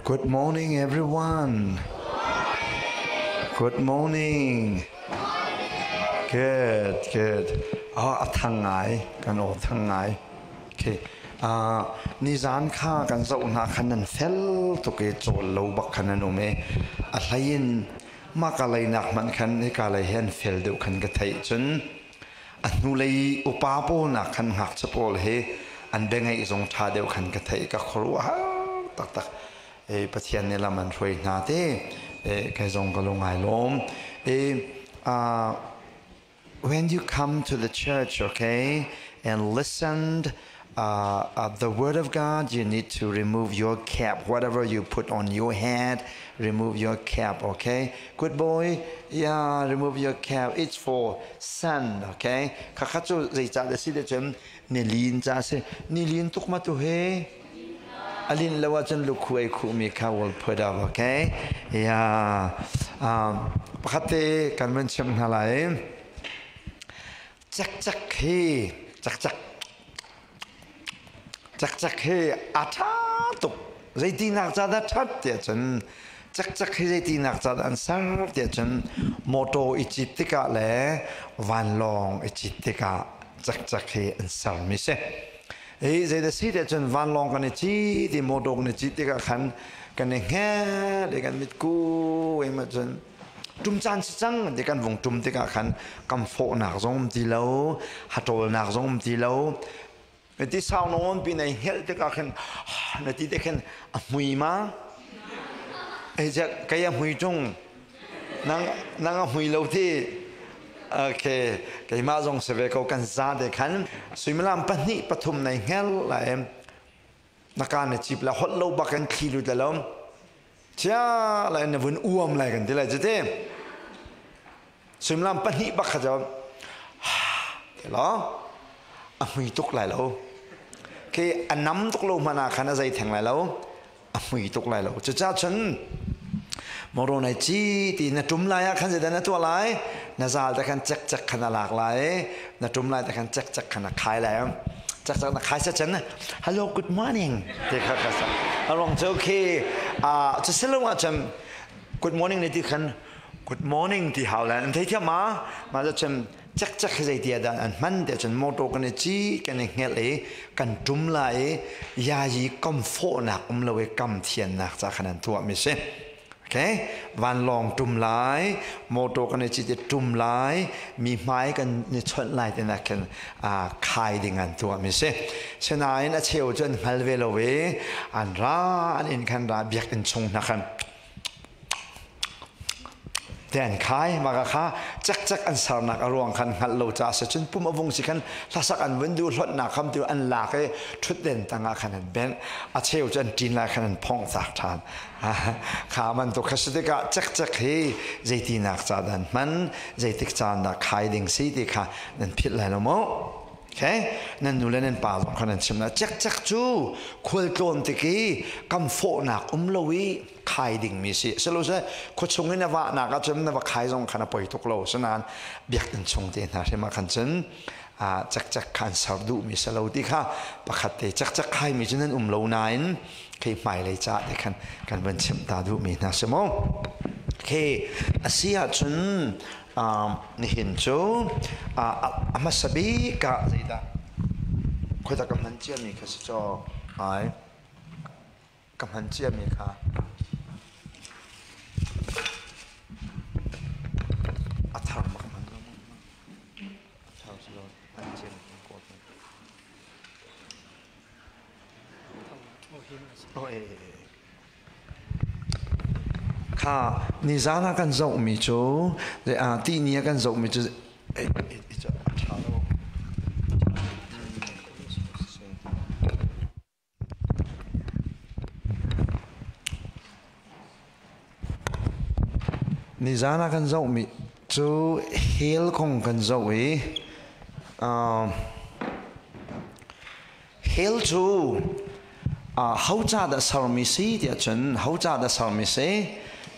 Good morning, everyone. Good morning. Good, good. Oh, a thang ngai. Kan aw thang ngai. Okay. Nizan kha kan zoh hna khan nan fel tuk i cawl lo bak khan an um i a hlei in mah ka lei nak hmanh khan hika lei hi an fel deuh khan ka theih cun a hnulei upa pawl nak khan ngakchia pawl hi an biangeih zong ṭha deuh khan ka theih ka khuaruah taktak e Pathian nih lam an hruai hna te e kai zong ka lung ai lawm e when you come to the church, okay, and listen the word of God, you need to remove your cap. Whatever you put on your head, remove your cap, okay? Good boy, yeah, remove your cap. It's for sun, okay? Khakha cu zeicah da si de cun nilin ca si. Nilin tuk ma tu he? Alin lo ahcun lukhu ei khu mi kha will put up, okay? Yeah. Pakhat te kan van chim hna lai. Cakcak hi, cakcak Cakcak hi a ṭha tuk. Zeitinak ca dah ṭhat tiah cun cakcak hi zeitinak ca dah an ser tiah cun mawṭaw i cit tikah le vanlawng i cit tikah cakcak hi an sermi si. Hi zeidah si tiah cun vanlawng kan i cit i mawṭaw kan i cit tikah khan kan i hnget i kan mitku i cun ṭum caan si cang ti kan vung ṭum tikah khan kam fawhnak zong um ti lo haṭawlnak zong um ti lo ti sau nawn pi nei hngelh tikah khin na ti te khin a hmui ma ei kei a hmui ṭung nang nang a hmui lo ti okay keimah zong si ve ko kan za te khan suimilam pahnih pathum nei hngelh lai na ka na cip la holh lo bak in thli lut la lo chia lai na vun uam lai kan ti lai cu te suimilam pahnih bak kha cu te lo a hmui tuk lai lo khi a nam tuk lo hmanh ah khan a zei theng lai lo a hmui tuk lai lo cucaah cun moro nai ci ti na tum lai ah khan zeidah na tuah lai na zal te khan cek cek khan a lak lai na tum lai te khan cek cek khan a khai lai cek cek na khai sa chan hello good morning te kha kha sa arong chu khi a chu silo ah chan good morning ne ti khan good morning ti hau lai an thei thiam ma ma cha chan cek cek hi zei tia dah an hman te cun motor kan i ci kan i hngelh i kan tum lai i yayi kam fawhnak um lo i kam thiannak ca khan an tuah mi si okay vanlawng tum lai motor kan i cit i tum lai mi hmai kan ni chawnh lai te nak khin a khai ding an tuah mi si sinain a cheu cu an hngal ve lo i an ra an inn khan ra biakinn chung hna khan Te an khai maka kha cekcek an sarnak a ruang khan hngalh lo caah si cun pum a vung si khan hlasak an vun duh hlonhnak kham tu an lak i ṭhutden tangah khan an benh a cheu cu an ṭin lai khan an phongh cak ṭhan kha bantuk kha si tikah cekcek hi zeitinak ca dah an hman zeitik caan dah khai ding si ti kha nan philh lai lo mu Okay? Nan nu le nan pa zong kha nan chim na cekcek cu khualtlawn tik i kam fawhnak um lo i khai dingmi si silo se khuachung in na vahnak ahcun na va khai zong kha na poi tuk lo sinain biakinn chung te hna hrim ah khan cun cekcek kha an ser duhmi si lo ti kha pakhat te cekcek khaimi cu nan um lo nain khi hmailei ca te khan kan van chimh ta duhmi hna si mu khi a si ahcun nihin cu a hmasa bik ah zeidah khoita ka hman ciami kha si caw ai ka hman ciami kha a thar ma ka hman lo a thar si lo hman ciami kan kawl Kha nizan ah kan zohmi cu tihni ah kan zohmi cu a ṭha lo. Nizan ah kan zohmi cu hell kong kan zoh i hell cu ho ca dah sermi si tiah cun ho ca dah sermi si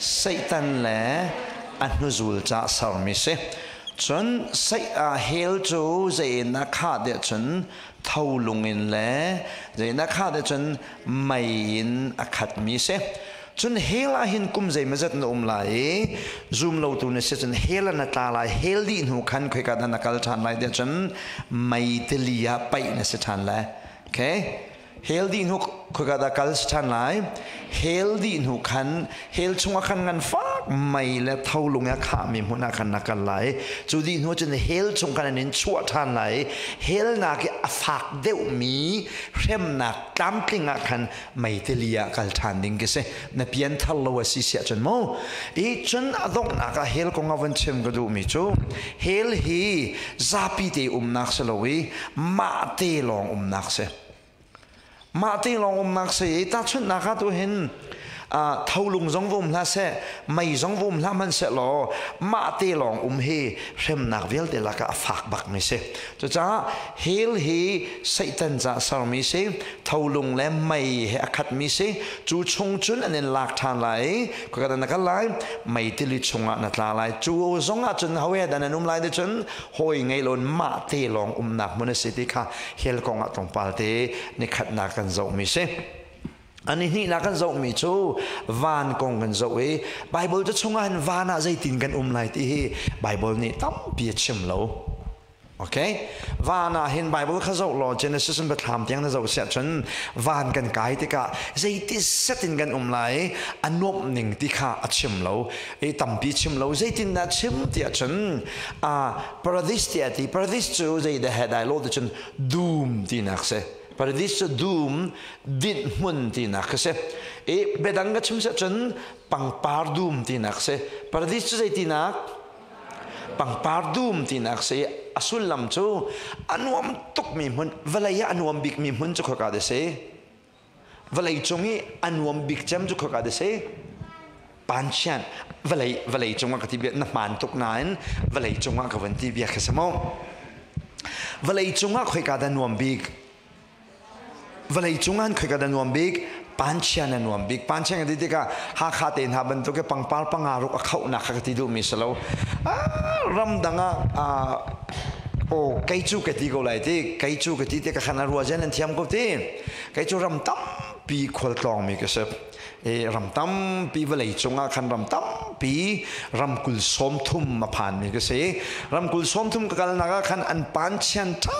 Satan le a hnuzul ca sermi si cun hell cu zei in a khah tiah cun Tholung in le zeinak kha te cun mei in a khatmi si. Cun hell ah hin kum zeimazat na um lai i zum lotu na si cun hell ah na tla lai. Hell dih hnu khan khoika dah na kal ṭhan lai tiah cun mei tili ah paih na si ṭhan lai. Okay? Hell dih hnu khoika dah kal si ṭhan lai? Hell dih hnu khan hell chungah khan nganfak mei le tholung a khahmi hmun ah khan na kal lai. Cu dih hnu cun hell chung khan an in chuah ṭhan lai. Hell nak i a fak deuhmi hremnak tlamtling ah khan mei tili ah kal ṭhan ding khi si. Na pian thar lo a si siah cun mu. I cun a donghnak ah hell kong ah van chim ka duhmi cu hell hi zapi te umnak si lo i mah te lawng umnak si. Mah te lawng umnak si i tahchunhnak ah tu hin tholung zong va um hlah seh, mei zong va um hlah hmanh seh law mah te lawng um hi hremnak vialte lakah a fak bakmi si. Cucaah hell hi Satan ca sermi si, tholung le mei he a khatmi si. Cu chung cun an in lak ṭhan lai i khoika na kal lai, mei tili chungah na tla lai. Cu zongah cun hawi he dah nan um lai ti cun hawi ngei loin mah te lawng umnak hmun a si ti kha hell kong ah tlawmpal te nikhatnak kan zohmi si. Ani hnihnak kan zohmi cu van kong kan zoh i Bible cu chungah hin van ah zeitin kan um lai ti hi Bible nih tampi a chim lo. Okay? Van ah hin Bible kha zoh law Genesis in Biathlam tiang na zoh siah cun van kan kai tikah zeiti set in kan um lai a nuamh ning ti kha a chim lo. I tampi chim lo zeitin dah chim tiah cun paradis tiah ti paradis cu zei dah he dai lo ti cun dum tinak si. Paradis cu dum dinh hmun tinak kha si. I biadang ka chim siah cun pangpar dum tinak si. Paradis cu zei tinak? Pangpar dum tinak si a sullam cu a nuam tukmi hmun vawlei ah a nuam bikmi hmun cu khoika dah si vawlei cung i a nuam bik cem cu khoika dah si panchian vawlei vawlei cungah ka ti bia na hmaan tuk nain vawlei cungah ka van ti bia kha si mu vawlei cungah khoika dah nuam bik Vawlei cung ah khoika dah nuam bik? Panchian a nuam bik. Panchian ka ti tikah Hakha te hna bantuk i pangpar panga ruk a khohnak kha ka ti duhmi si lo. Ramdang ah aw kei cu ka ti ko lai ti kei cu ka ti te ka khan a rua zen an thiam ko ti kei cu ram tampi khualtlawngmi ka si e ram tampi vawlei cungah khan ram tampi ramkul 30 a phanmi ka si ramkul 30 ka kalnak ah khan an panchian ṭha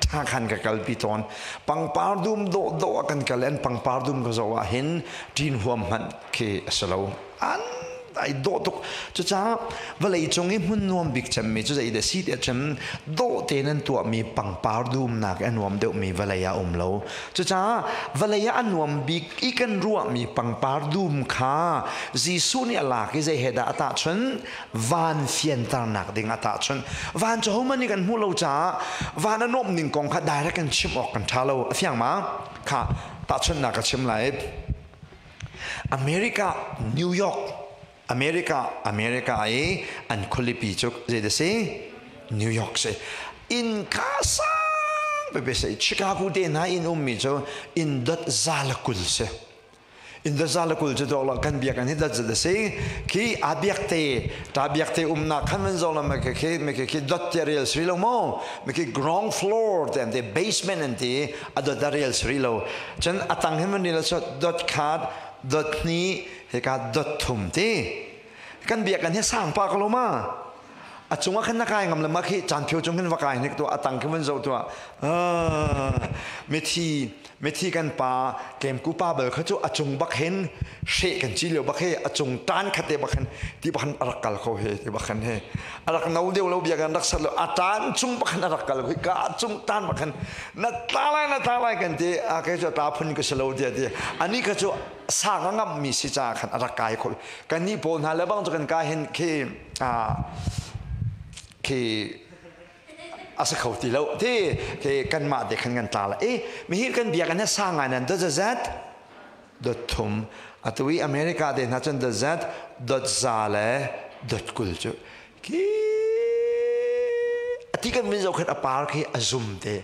ṭha khan ka kalpi tawn pangpar dum dawh dawh ah kan kal an pangpar dum ka zoh ah hin ṭin huam hmanh khi a si lo an ai dawh tuk. Cucaah vawlei cung i hmun nuam bik cemmi cu zei dah si tiah cun dawh tein an tuahmi pangpar dumnak a nuam deuhmi vawlei ah um lo. Cucaah vawlei ah a nuam bik i kan ruahmi pangpar dum kha Jesuh nih a lak i zei he dah a tahchunh? Van fianternak ding a tahchunh. Van cu hohmanh nih kan hmuh lo caah van a nuamh ning kong kha direct kan chim awk kan ṭha lo. A fiang ma? Kha tahchunhnak ka chim lai. America, New York, America, America i an khualipi cu zei si? New York si. Inn kha sang pepe si. Chicago te hna inn ummi cu inn dot za le 20 si. Inn dot za le 20 cu dawh lo kan biak an hi dot zat a si. Khi a biak te, ta biak te umnak khan van zong la khi khi khi dot te rel sri lo mo. Khi ground floor te an ti, basement an ti, a dot a rel sri lo. Cun a tang hin van rel cu dot khat, dot hnih, hika dot thum ti. Kan biakinn hi sang pa ko lo ma? A cungah khan na kai ngam le ma khi caan phio cung khin va kai hnik tuah, a tang khi van zoh tuah. Mithi mithi kan pa kemku pa bal kha cu a cung bak hin hreh kan ci lio bak he a cung tan khat te bak hin ti bak hin a rak kal kho he ti bak hin he a rak no deuh lo biakinn rak sat lo a tan cung bak hin a rak kal ko ka cung tan bak hin na tla lai na tla lai kan ti a kei cu ta phun ka si lo tiah ti ani kha cu sang a ngamh mi si ca khan a rak kai kho kan nih pawl hna le bang cu kan kai hin khi a khi a si kho ti lo ti khi kanmah te khan kan tla la e mi hi kan biakinn hi sang ngai nan dot zat dot thum atu i America te hna cun dot zat dot za le dot 20 cu khi ati kan min zoh khan a par khi a zum te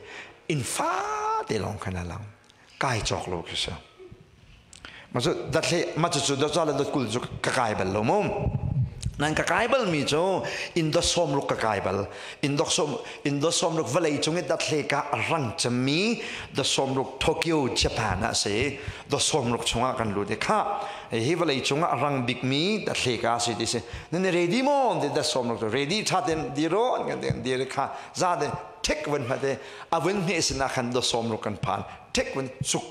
inn fa te lawng khan a lang kai cawk lo khi si ma cu dathle ma cu cu dot za le dot 20 cu ka kai bal lo mu. Nan ka kai bal mi cu indo sawmruk ka kai bal. Indo sawm indo sawmruk vawlei cung i dathle ka rang cemmi the sawmruk Tokyo Japan ah si. The sawmruk chungah kan lut i kha hi vawlei cungah rang bikmi dathle ka si ti si. Nan ready maw? Ti the sawmruk cu ready tha ten diro an kan ti dir kha za te thek vun hmate a vun hme sinah khan the sawmruk kan phan thek vun suk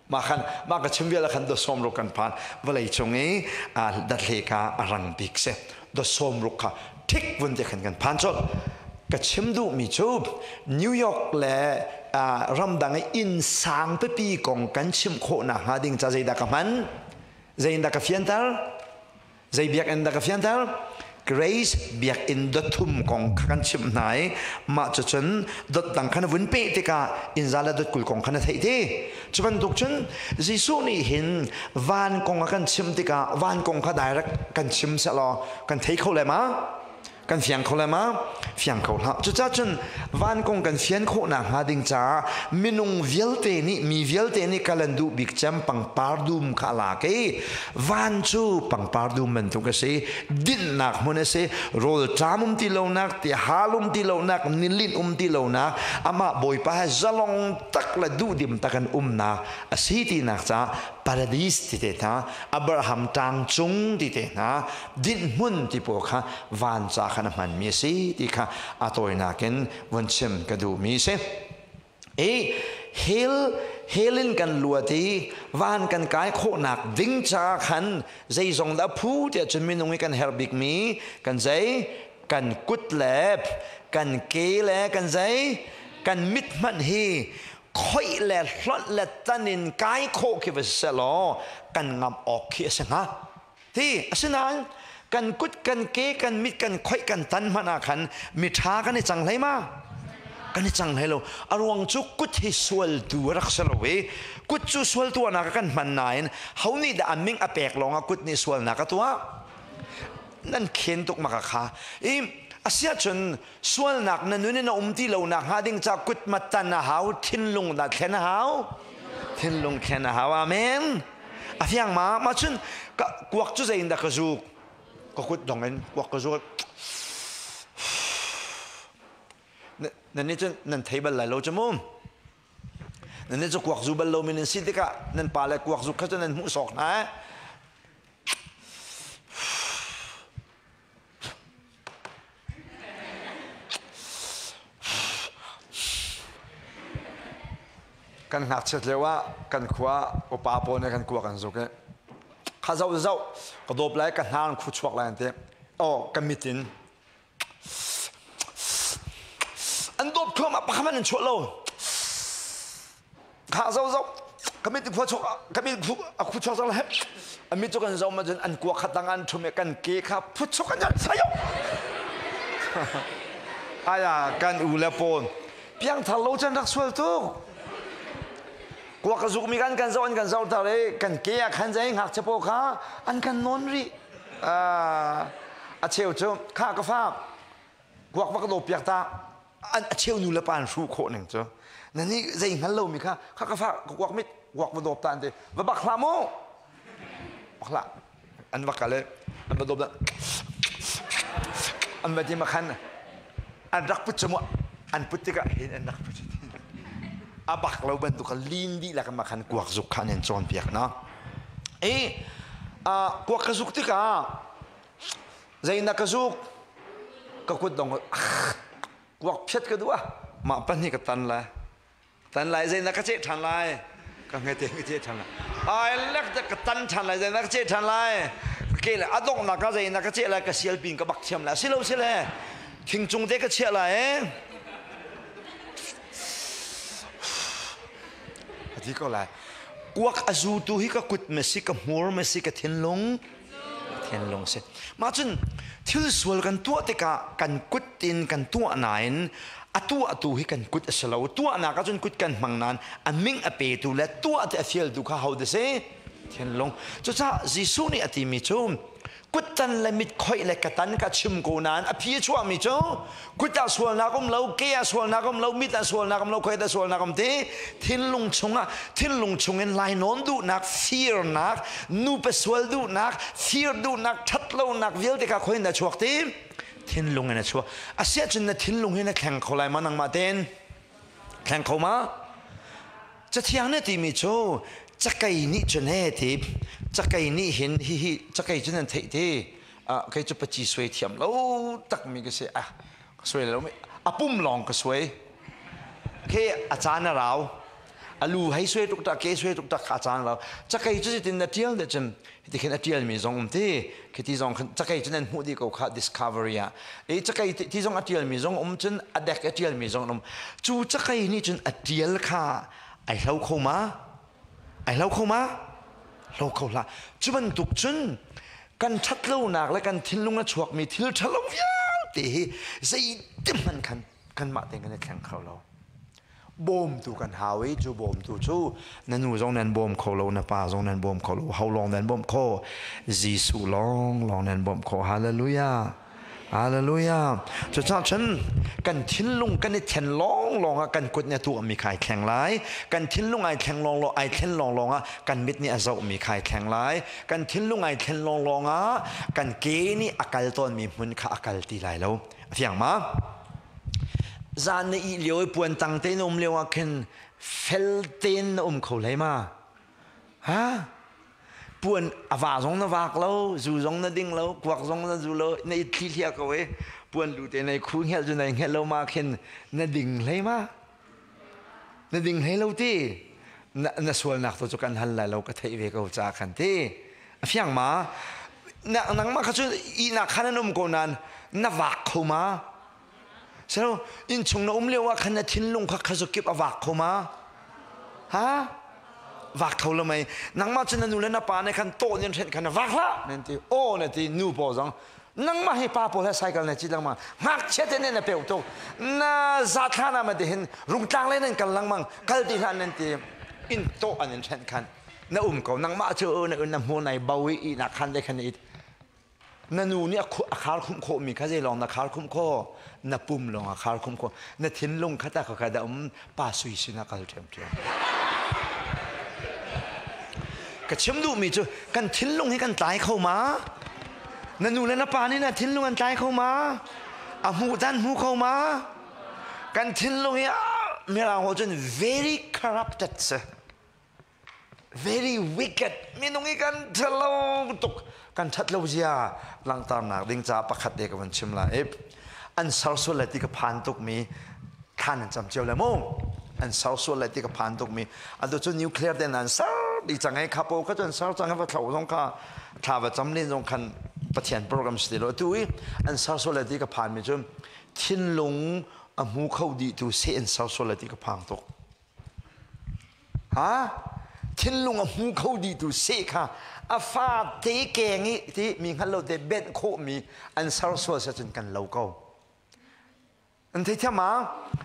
mah khan mah ka chim vial khan dawsawm ruk kan phan vawlei cung i dathle ka a rang bik si dawsawm ruk kha thik vun te khan kan phan colh ka chim duhmi cu New York le ramdang i inn sang pipi kong kan chim khawh nakhnga ding ca zeidah ka hman zeidah ka fianter Zei biakinn dah ka fianter? Grace biakinn dot thum kong kha kan chimh hna i mah cucun dot dang khan vun peh tikah innza le dot 20 kong khan a theih ti. Cu bantuk cun Jesuh nih hin van kong a kan chimh tikah van kong kha direct kan chim sehlaw kan thei kho le ma? Kan fiang kho lai ma? Fiang kho hlah. Cucaah cun van kong kan fian khawh nakhnga ding caah minung vialte nih mi vialte nih kal an duh bik cem pangpar dum kha a lak i van cu pangpar dum bantuk a si, dinhnak hmun a si, rawlṭam um ti lonak, tihal um ti lonak, nilinh um ti lonak, amah Bawipa he zalong tak le duhdim tak an umnak a si tinak caah paradis ti te hna, Abraham ṭang cung ti te hna, dinhmun ti pawl kha van ca khan a hmanmi a si ti kha a tawinak in vun chim ka duhmi a si. I hell hell in kan luat i van kan kai khawhnak ding ca khan zeizong dah phu tiah cun minung i kan herh bikmi kan zei kan kut le kan ke le kan zei kan mit hmanh hi khoih le hlonh le tan in kai khawh khi va si selaw kan ngamh awk khi a si hnga. Ti asinain kan kut kan ke kan mit kan khoih kan tan hmanh ah khan miṭha kan i cang hlei ma? Kan i cang hlei lo. A ruang cu kut hi sualtu a rak si lo i kut cu sual tuahnak ah kan hman nain ho nih dah a ming a pek lawngah kut nih sualnak a tuah? Nan khen tuk maka kha. I asiahcun sualnak na nun in a um ti lo nak hnga ding ca kut ma tan a hau, thinlung dah thlen a hau? Thinlung thlen a hau. Amen. A fiang ma? Mah cun kuak cu zei in dah ka zuk? Ka kut dong in kuak ka zuk. Nan nih cun nan thei bal lai lo cu mu. Nan nih cu kuak zu bal lomi nan si tikah nan pa le kuak zuk kha cu nan hmuh sawk hna eh. Kan ngakchiat lio ah kan khua upa pawl nih kan kuak an zuk i kha zoh zoh ka dawp lai ka hnar khu chuak lai an ti. Oh ka mit in an dawp thluahmah pakhat an chuah lo. Kha zo zo ka mit khua chuak ka mit a khu chuak cang a mit cu kan zo ma cun an kua khat dang an thum kan ke kha phut chuk an sayo aya kan u le pawn piang thar lo chan rak sual tuk kua ka zuk mi kan kan zo an kan zo tar e kan ke a khan zai ngak chapo kha an kan non ri a cheu chu kha ka fa kuak va ka do piak ta an a cheu nu le pa an hruh khawh ning cu na nih zei hngal lomi kha kha ka fa ka kuak mit kuak va dawp ta an ti va bak hlah mu bak hlah an va kal i an va dawp an va ti ma khan an rak put cu mu an put tikah hin an rak put a bak lo bantuk lin dih lak ma khan kuak zuk kha an in cawnpiak na i kuak ka zuk tikah Zei na ka zuk? Ka kut dong kuak phiat ka duh ah mah pahnih ka tan lai. Tan lai zei na ka ceh ṭhan lai? Ka hngete ka ceh ṭhan lai. Ai lek te ka tan ṭhan lai zei na ka ceh ṭhan lai? Ke le a donghnak ah zei na ka ceh lai ka sial pin ka bak thiam lai. Si lo si le thing cung te ka chiah lai eh. A ti ko lai. Kuak a zutu hi ka kut me si ka hmur me si ka thinlung thinlung si. Mah cun thil sual kan tuah tikah kan kut in kan tuah nain a tuahtu hi kan kut a si lo. Tuahnak ahcun kut kan hmang nain a ming a petu le tuah ti a fialtu kha ho si? Thinlung. Cucaah Jesuh nih a timi cu Kuttan le mit khoih le katan ka chim ko nain a phi a chuahmi cu kut ah sualnak um lo, ke ah sualnak um lo, mit ah sualnak um lo, khoih ah sualnak um ti thinlung chungah thinlung chungin lainawn duhnak, firnak, nupa sual duhnak, fir duhnak, ṭhatlonak vialte kha khoin dah chuak ti? Thinlung in a chuak. Asiahcun na thinlung hi na thleng kho lai ma nangmah tein? Thleng kho ma? Cathiang nih timi cu cakei nih cun he ti cakei nih hin hihi cakei cu nan theih ti kei cu paci suai thiam lo takmi ka si ah ka suai lo mi a pum lawng ka suai khi a caan a rau a lu hei suai tuk ta ke suai tuk tak a caan rau cakei cu tin na tial de cun hiti khin a tial mi zong um ti khiti zong khan cakei cu nan hmuh dih ko kha discovery ah i cakei ti zong a tial mi zong um cun a dek a tial mi zong um cu cakei nih cun a tial kha ai hlo kho ma ai hlo kho ma hlo kho hlah cu bantuk cun kan ṭhatlonak le kan thinlung a chuakmi thil ṭhalo vialte hi zeitim hmanh khan kanmah tein kan i thleng kho lo bawmtu kan hau i cu bawmtu cu na nu zong nan bawm kho lo na pa zong nan bawm kho lo ho lawng nan bawmh kho Jesuh lawng lawng nan bawmh kho hallelujah hallelujah cucaah cun kan thinlung kan i thlen lawng lawng ah kan kut nih a tuahmi kha ai thleng lai kan thinlung ai thleng lawng lawng ai thlen lawng lawng ah kan mit nih a zohmi kha ai thleng lai kan thinlung ai thlen lawng lawng ah kan ke nih a kal tawnmi hmun kha a kal ti lai lo a fiang ma Zan na ih lio i puan tang tein na um lio ah khin fel tein na um kho hlei ma? Ha? Puan a va zong na vak lo, zu zong na ding lo, kuak zong na zu lo, na i thli hliah ko i puan lu te nei khu hngelh cu nei hngelh lo ma khin na ding hlei ma? Na ding hlei lo ti? Na, na sualnak tu cu kan hal lai lo ka theih ve ko ca khan ti. A fiang ma? Na, nangmah kha cu ihnak khan an um ko nain na vak kho ma? So innchung na um lio ah khan na thinlung kha khazukip a vak kho ma? Ha? Vak kho lo mei. Nangmah cu na nu le na pa nih khan tawh nin hren khan na vak hlah nan ti. Aw na ti nu pawl zong nangmah hi pa pawl he cycle na cit lengmang ngakchia te nih na peu tuk na zathla na ma ti hin rungtlang le nan kal lengmang kal ti hlah nan ti in tawh an in hren khan na um ko nangmah cu na na hmu nai bo i ihnak khan le khan i na nu nih a khar khumh khawhmi kha zei lawng na khar khumh khawh na pum lawng a khar khumh khawh na thinlung kha ta kha da um pa sui sin a kal ṭhiamṭhiam ka chim duhmi cu kan thinlung hi kan tlai kho ma na nu le na pa nih na thinlung an tlai kho ma a hmuh dan hmu kho ma kan thinlung hi mirang ho cun very corrupted si very wicked minung i kan ṭhalo tuk kan ṭhat lo zia langhternak ding ca pakhat te ka van chim lai i an sersual lai ti ka phan tukmi thlan an cam cio le mu an sersual lai ti ka phan tukmi atu cu nuclear ten an ser di cang ai khapo kha cun ser cang va thlo zong kha thla va cam len zong khan pathian program si lo tu i an sersual lai ti ka phan mi cu thinlung a hmu kho dih tu se an sersual lai ti ka phang tuk Ha? Thinlung a hmu kho dihtu seh kha a fate keng i ti mi hngal lo te benh khawhmi an sersual se cun kan lo ko. An theithiam ma?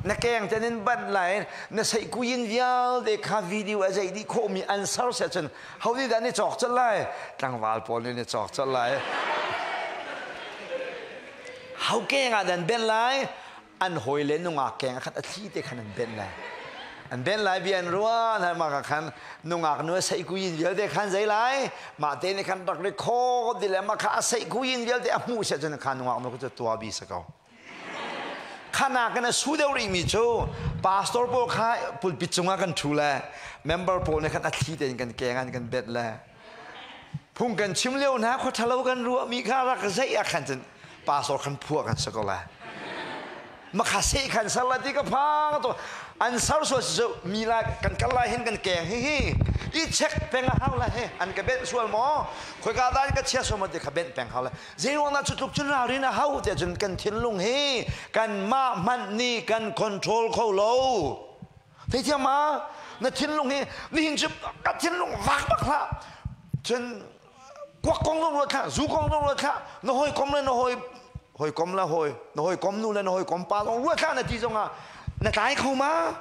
Na keng te nin banh lai na seihkuyin vialte kha video a zeih dih khawhmi an ser se cun ho nih dah ni cawk colh lai? Tlangval pawl nih ni cawk colh lai. Ho keng ah dan benh lai? An hawi le nungak keng ah khan a thli te khan an benh lai an benh lai bia an ruah hna mah khan nungak nu a seihkuyin vialte khan zei lai mah te nih khan rak record di le mah kha a seihkuyin vialte a hmuh sia cun kha nungak nu cu tua bi sa ko khana kan a su deuh rih mi cu pastor pawl kha pulpit cungah kan ṭhu le member pawl nih khan a thli tein kan keng an kan bet le phung kan chim lio hna khua ṭhalo kan ruah mi kha rak zeih ah khan cun pastor khan phuah kan si ko lai makha seh khan sar lai ti ka phang to an sar sual si cu mi la kan kal lai hin kan keng hi hi i check peng a hau lai he an ka benh sual maw khoika dan ka chia sual maw ti kha benh peng hau lai zei ruang dah cu tluk cun ralrin a hau tiah cun kan thinlung hi kan mah hmanh nih kan control kho lo Theithiam ma? Na thinlung hi nihin cu ka thinlung vak bak hlah. Cun kuak kong zong ruat hlah, zu kong zong ruat hlah, na hawikom le na hawi hawikom le hawi na hawikom nu le na hawikom pa zong ruat hlah na ti zongah na tlai kho ma?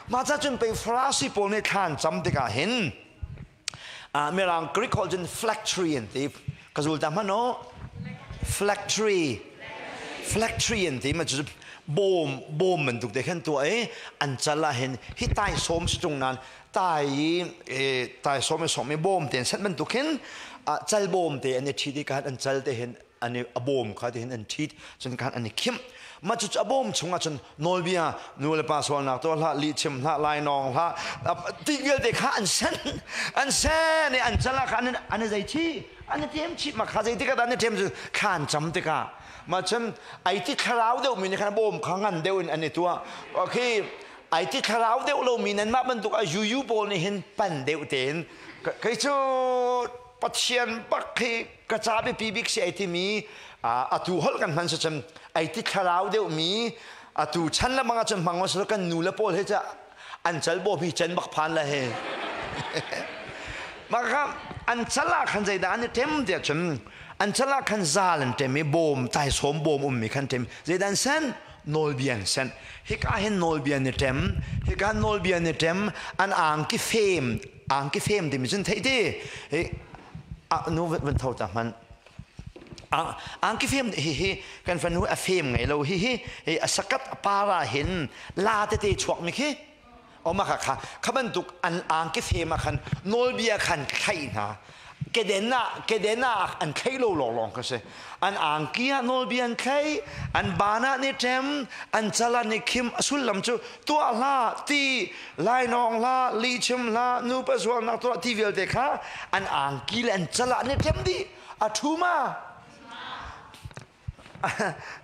Mah ca cun pei Farasi pawl nih thla an cam tikah hin Mirang Greek holh cun flag tree an ti. Ka zul ta hmanh o. Flag tree. Flag tree an ti ma cu bawm bawm bantuk te khan tuah i an cal ah hin hi tai sawm si tung nan tai i tai sawm i sawm i bawm te an set bantuk hin cal bawm te an i ṭhit i khan an cal te hin an i a bawm kha te hin an ṭhit cun khan an i khimh mah cu a bawm chungah cun nawlbia nu le pa sualnak tuah hlah lihchim hlah lainawng hlah ti vialte kha an sen an sen i an cal ah khan an i zei chi an i tem chih ma kha zei tikah dah an i tem cu thla an cam tikah mah cun ai ti thlarau deuh mi nih khan bawm kha ngan deuh in an i tuah khi ai ti thlarau deuh lomi nanmah bantuk a yuyu pawl nih hin pan deuh tein kei cu Pathian bak hi ka ca biapi bik si ai timi atu holh kan hman si cun ai ti thlarau deuh mi atu chan le bang ahcun hmang ma kan nu le pawl he ca an cal bawm hi cen bak phan la he mah kha an cal ah khan zeidah an i tem tiah cun an cal ah khan zal an tem i bawm taisawm bawm ummi khan tem zeidah an sen nawlbia an sen hika hin nawlbia ni tem hika nawlbia ni tem an angki fem angki fem timi cun theih ti nu van tho ta hmanh angki fem hi hi kan fanu a fem ngei lo hi hi hi a sakat para hin la tete chuak mi khi oma kha kha kha bantuk an angki fem ah khan nawlbia khan thlai hna keden ah keden ah an thlai lo lawng lawng kha si an angki ah nawlbia an thlai an ban ah ni ṭem an cal ah ni khim a sullam cu tuah hlah ti lainawng hlah lihchim hlah nupa sualnak tuah ti vialte kha an angki le an cal ah ni ṭem dih a ṭhu ma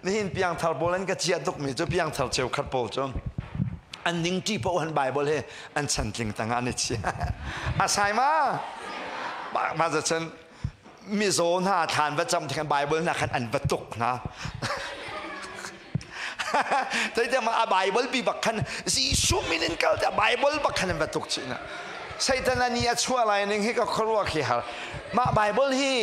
nihin piangthar pawl an ka ciah tukmi cu piangthar cheukhat pawl cu an ningṭi paoh han Bible he an chantling tangah an i chia a sai ma ma cun mizaw hna thlan va cam tikhan Bible hna khan an va tuk hna. Zeitiang a Bible bi bak khan Jesuh min in kal tiah Bible bak khan an va tuk chih na. Satan ani a chuah lai ning hi ka khuaruah khi har. Mah Bible hi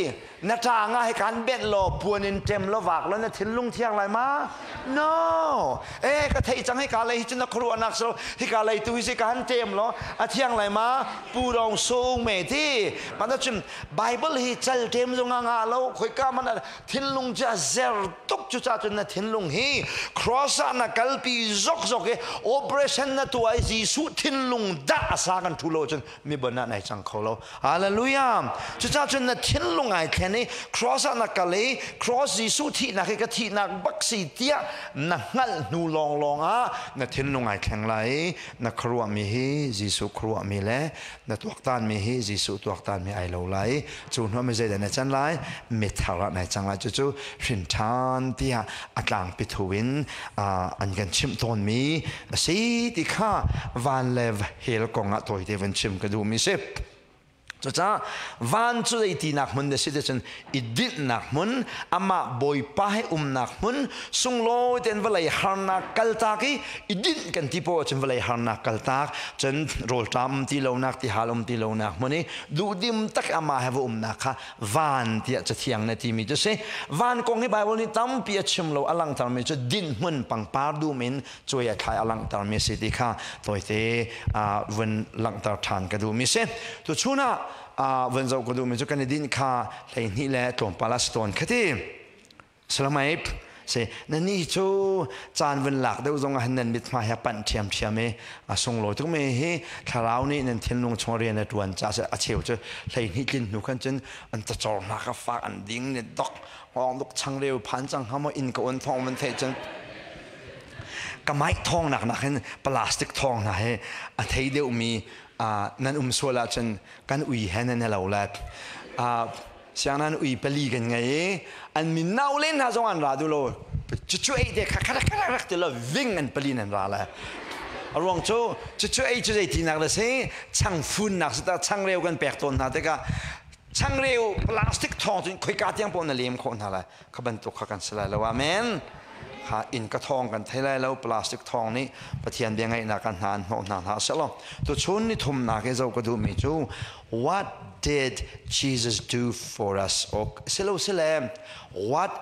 na ṭang ah hi kan benh law puan in ṭem law vak law na thinlung thiang lai ma? No. Eh ka theih cang hika lei hi cu na khuaruahnak so hika lei tu hi si ka han ṭem law a thiang lai ma? Pu rong sung me ti. Mah cun Bible hi cal ṭem zong a ngah lo khoika man thinlung cu a zer tuk cu ca cun na thinlung hi cross ah na kalpi zok zok i operation na tuah i Jesuh thinlung dah a sa kan thu lo cun mi bon ah nai cang kho lo hallelujah cucaah cun na thinlung ai thlen i cross ah na kal i cross Jesuh thihnak hi ka thihnak bak si tiah na hngalh hnu lawnglawng ah na thinlung ai thleng lai i na khuaruahmi hi Jesuh khuaruahmi le na tuaktanmi hi Jesuh tuaktanmi ai lo lai cu hnu mi zeidah na can lai mithar ah nai cang lai cucu hrin ṭhan tiah a tlangpi thu in an kan chimh tawnmi a si ti kha van le hell kong ah tawite van chim ka duhmi si. Cucaah van cu zeitinak hmun na si ti cun i dinhnak hmun amah Bawipa he umnak hmun sunglawi tein vawlei harnak kaltak i i dinh kan ti poah cun vawlei harnak kaltak cun rawlṭam um ti lonak tihal um ti lonak hmun i duhdim tak amah he va umnak kha van tiah cathiang na timi cu si. Van kong hi Bible nih tampi a chim lo a langhtermi cu dinh hmun pangpar dum in cuai a thlai a langhtermi a si ti kha tawite vun langhter ṭhan ka duhmi si. Tuchun ah vun zoh ka duhmi cu kan i dinh kha 12 le tlawmpal a si tawn kha ti. Salamai si na ni cu caan vun lak deuh zong ah nan mithmai he panh ṭhiamṭhiam i a sunglawi tuk mi hi thlarau nih nan thinlung chung rian a ṭuan ca a cheu cu 12 tlin hnu khan cun an cacor hna ka fak an ding ne dok ngong duk changreu phan cang hnga maw inn ka on thong van theih cun ka mic thawng nak nak hin plastic thawng hna he a thei deuhmi nan um sual ahcun kan ui he nan lo le siang nan ui pali kan ngei i an min nau len hna zong an ra duh lo cucu ei te kha kha kha rak ti lo ving an pali nan ra le a ruang cu cucu ei cu zeitinak da si changfun nak si ta changreu kan pek tawn hna tikah changreu plastic thawng cun khoika tiang paoh na lem khawh hna lai kha bantuk kha kan si lai lo amen kha inn ka thawng kan thei lai lo plastic thawng nih Pathian bia ngaihnak kan hna an hnawh hna hlah selaw tuchun ni thumnak i zoh ka duhmi cu what did Jesus do for us ok silo sile what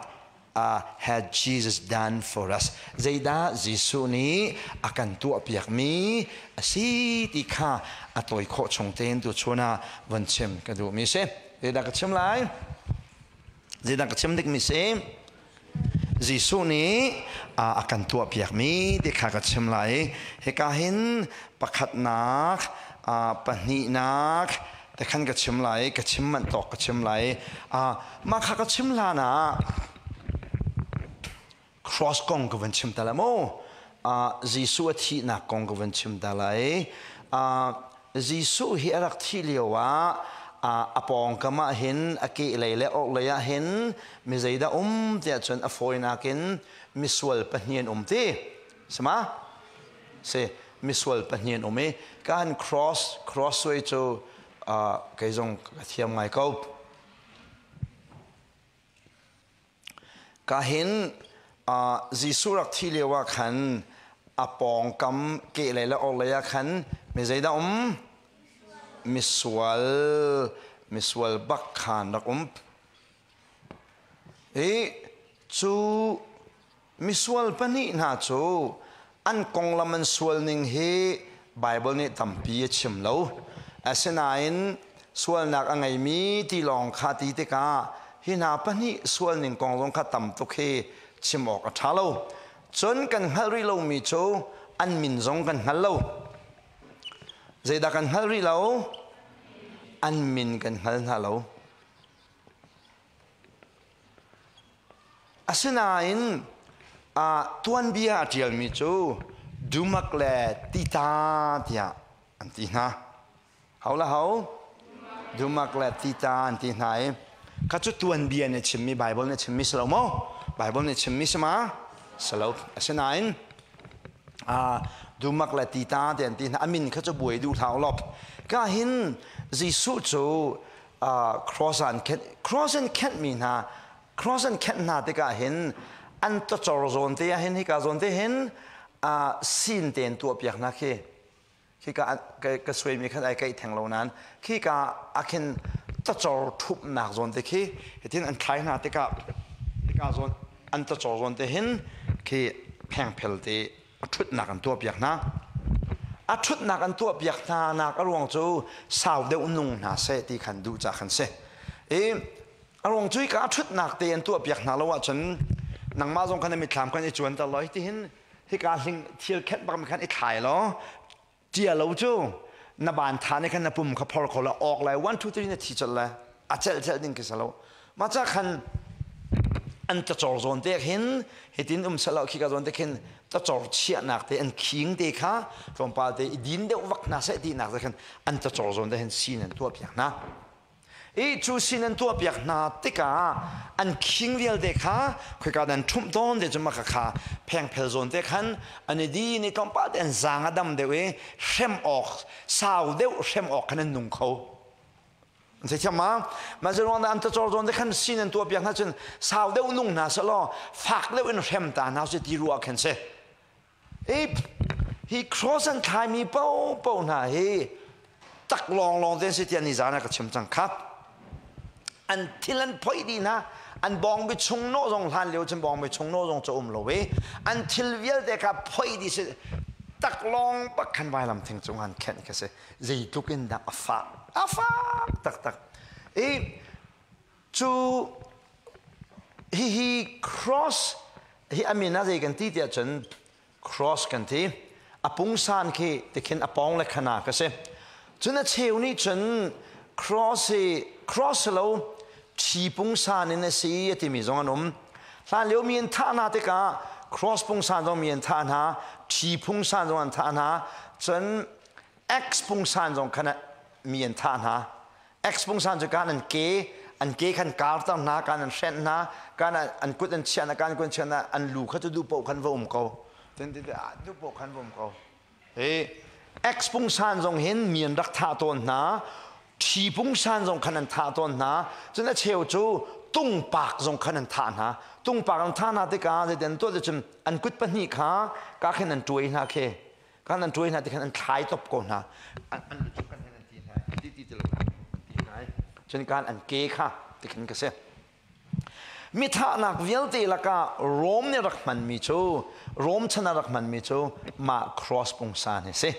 had Jesus done for us zeidah Jesuh nih a kan tuahpiakmi a si ti kha a tawi khawh chung tein tuchun ah von chim ka duhmi si zeidah ka chim lai? Zeidah ka chim dikmi si? Jesuh nih a kan tuahpiakmi ti kha ka chim lai. Hika hin pakhatnak, pahnihnak te khan ka chim lai, ka chim manh tawk ka chim lai. Mah kha ka chim hlan ah cross kong ka van chim ta lai mu. Jesuh a thihnak kong ka van chim ta lai. Jesuh hi a rak thih lio ah a pawngkam ah hin a kehlei le orhlei ah hin mi zeidah um tiah cun a fawinak in misual pahnih an um ti sama si misual pahnih an um i kan cross crossway cu kei zong ka thiam ngai ko. Ka hin Jesuh rak thih lio ah khan a pawngkam kehlei le orhlei ah khan mi zeidah um? Misual, misual bak khan rak um. I cu Misual pahnih hna cu an konglam an sual ning hi Baibal nih tampi a chim lo. Asinain sualnak a ngeimi ti lawng kha ti tikah hi hna pahnih sual ning kong zong kha tam tuk hi chim awk a ṭha lo. Cun kan hngalh rih lomi cu an min zong kan hngal lo. Zeidah kan hngalh rih lo? An min kan hngal hna lo. Asinain tuanbia a ṭialmi cu Dumak le Tita tiah an ti hna. Ho le ho? Dumak le Tita an ti hna i kha cu tuanbia nih chimmi Baibal nih chimmi si lo maw? Baibal nih chimmi si ma? Si lo. Asinain Dumak le Tita tiah an ti hna. A min kha cu buai duh hlah u law. Ka hin Jesuh cu cross an khenh cross an khenhmi hna cross an khenh hna tikah hin an tawcor zawn te ah hin hika zawn te hin sin tein tuahpiak hna khi khika ka suaimi khan ai kaih theng lo nain khika ah khin tawcor thupnak zawn te khi hitin an thlai hna tikah hika zawn an tawcor zawn te hin khi phengphel te a ṭhutnak an tuahpiak hna. A ṭhutnak an tuahpiak hna nak a ruang cu sau deuh nung hna seh ti khan duh ca khan si. I a ruang cu hika a ṭhutnak te an tuahpiak hna lo ahcun nangmah zong khan na mitthlam khan i cuan ter law hitihin hika hling thil khenh bak mi khan i thlai law tia lo cu na ban tha nih khan na pum kha phor kho la awk lai 1 2 3 na thi colh lai a celh celh ding khi si lo mah ca khan an tacor zawn te khin hitin um selo khi ka zawn te khin tacor chiahnak te an khing te kha tlawmpal te i din deuh vak hna seh ti nak te khan an tacor zawn te hin sin an tuah piak hna. I cu sin an tuahpiak hna tikah an khing vialte kha khoika nan ṭhumh tawn te cu maka kha phengphel zawn te khan an i din i tlawmpal te an zaang a dam deuh i hrem awk sau deuh hrem awk khan an nung kho. An theithiam ma? Mah cu ruang dah an tacor zawn te khan sin an tuahpiak hna cun sau deuh nung hna selaw fak deuh in hrem ta hna usih ti ruah khan si. Hi cross an thlaimi paohpaoh hna hi tak lawnglawng te si tiah nizan ah ka chim cang kha. An thil an phoih dih hna. An bawngbi chung nawh zong hlan lio cun bawngbi chung nawh zong cu um lo i an thil vialte kha phoih dih si tak lawng bak khan vailam thing cung an khenh kha si. Zeitluk in dah a fah. A fak taktak. I Cu hihi cross hi a min ah zei kan ti tiah cun cross kan ti. A pungsan khi tikhin a pawng le khana ka si. Cun a cheu nih cun cross hi cross lo ṭhi pungsan in a si a timi zong an um. Hlan lio mi an thah hna tikah cross pungsan zong mi an thah hna, ṭhi pungsan zong an thah hna, cun X pungsan zong khan mi an thah hna. X pungsan cu kan an ke an ke khan karter hna kan an hrenh hna kan an kut an chiah hna kan kut an chiah hna an lu kha cu duh paoh khan va um ko tin ti duh paoh khan va um ko hi X pungsan zong hin mi an rak thah tawn hna ṭhi pungsan zong khan an thah tawn hna cun a cheu cu tungpak zong khan an thah hna tungpak an thah hna tikah zeitin tuah cun an kut pahnih kha ka khin an tuai hna khi Kan an ṭuai hna ti khan an thlai top ko hna. An lu kan hen an ti hna. Ti ti ti lo an ti hna. Cun kan an ke kha ti khin ka si. Mithahnak vialte lakah Rom nih rak hmanmi cu Rom chan ah rak hmanmi cu mah cross pungsan hi si.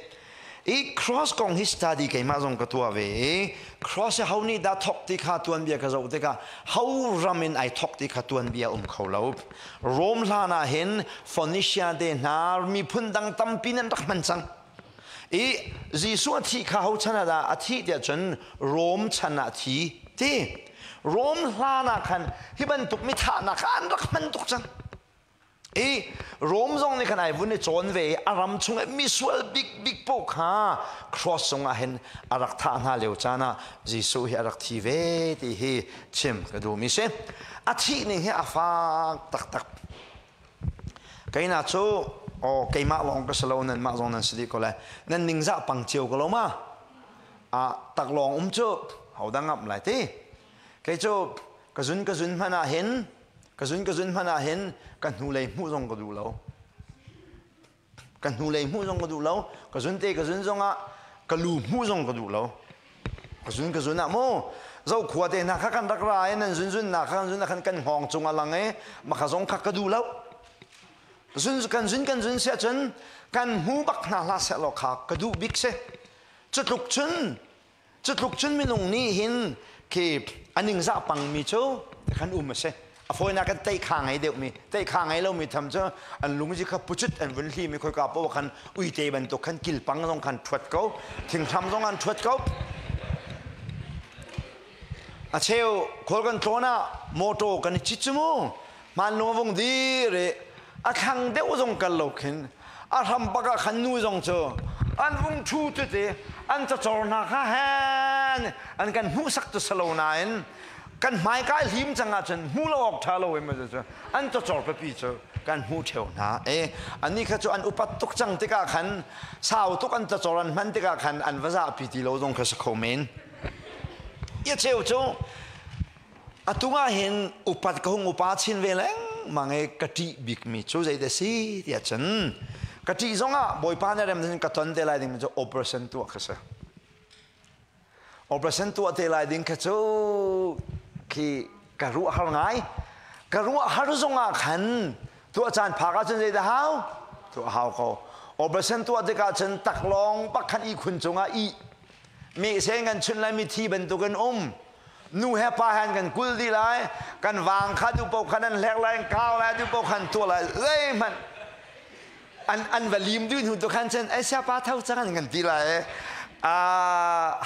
I cross kong hi study keimah zong ka tuah ve i cross hi ho nih dah thok ti kha tuanbia ka zoh tikah ho ram in ai thok ti kha tuanbia um kho lo. Rome hlan ah hin Phoenicia te hna miphun dang tampi nan rak hman cang. I Jesuh a thih kha ho chan ah dah a thih tiah cun Rome chan ah a thi ti. Rome hlan ah khan hi bantuk mithahnak kha an rak hman tuk cang. I Rome zong nih khan ai vun i cawn ve i a ram chung i misual bikbik paoh kha cross cungah hin a rak thah hna lio caan ah Jesuh hi a rak thi ve ti hi chim ka duhmi si. A thih ning hi a fak taktak. Keina cu aw keimah lawng ka si lo nanmah zong nan si dih ko lai. Nan ningzah pang cio ko lo ma? A taklawng um cu hodang ngamh lai ti. Kei cu ka zun ka zun hmanh ah hin ka zun ka zun hmanh ah hin ka hnulei hmuh zong ka duh lo ka hnulei hmuh zong ka duh lo ka zun te ka zun zongah ka lu hmuh zong ka duh lo ka zun ka zun ah mu zo khua te hna kha kan rak ra i nan zun zun na kha kan zun khan kan hngawng cung a lang i maka zong kha ka duh lo zun kan zun kan zun sia cun kan hmu bak hna hlah seh law kha ka duh bik si cu tluk cun Cu tluk cun minung nih hin khi a ningzah pangmi cu khan um a si. A fawinak kan tei kha ngei deuhmi, tei kha ngei lomi tham cu an lungzi kha pucut an vun hlimi khoika paoh khan uite bantuk khan kilpang zong khan ṭhuat ko, thinghram zong an ṭhuat ko. A cheu khual kan tlawn ah motor kan i cit cu mu hmanlung a vung dir i a thlang deuh zong kal lo khin a hram bak ah khan nu zong cu an vung ṭhu tete an cacor hna kha hen an kan hmuhsak cu salo nain kan hmaika hlim cang ahcun hmu lo awk ṭha lo em cu an cacor pipi cu kan hmuh ṭheo hna e annih kha cu an upat tuk cang tikah khan sau tuk an cacor an hman tikah khan an va zahpi ti lo zong kha si kho men ia cheu cu Atu ah hin upat ka hung upa chin ve lengmang i ka ṭih bikmi cu zeidah si tiah cun ka ṭih zongah Bawipa nih rem cun ka ton te lai dingmi cu operation tuah kha si. Operation tuah te lai ding kha cu khi ka ruah har ngai. Ka ruah har zongah khan tuah caan phak ahcun zeidah hau? Tuah hau ko. Operation tuah tikah cun taklawng bak khan ihkhun cungah ih mehseng kan chunh lai mithi bantukin um nu he pa he an kan kul dih lai kan vang kha duh paoh khan an hlek lai an kau lai duh paoh khan tuah lai zeihmanh an an va lim dih hnu tu khan cun ai siapa tho cang an kan ti lai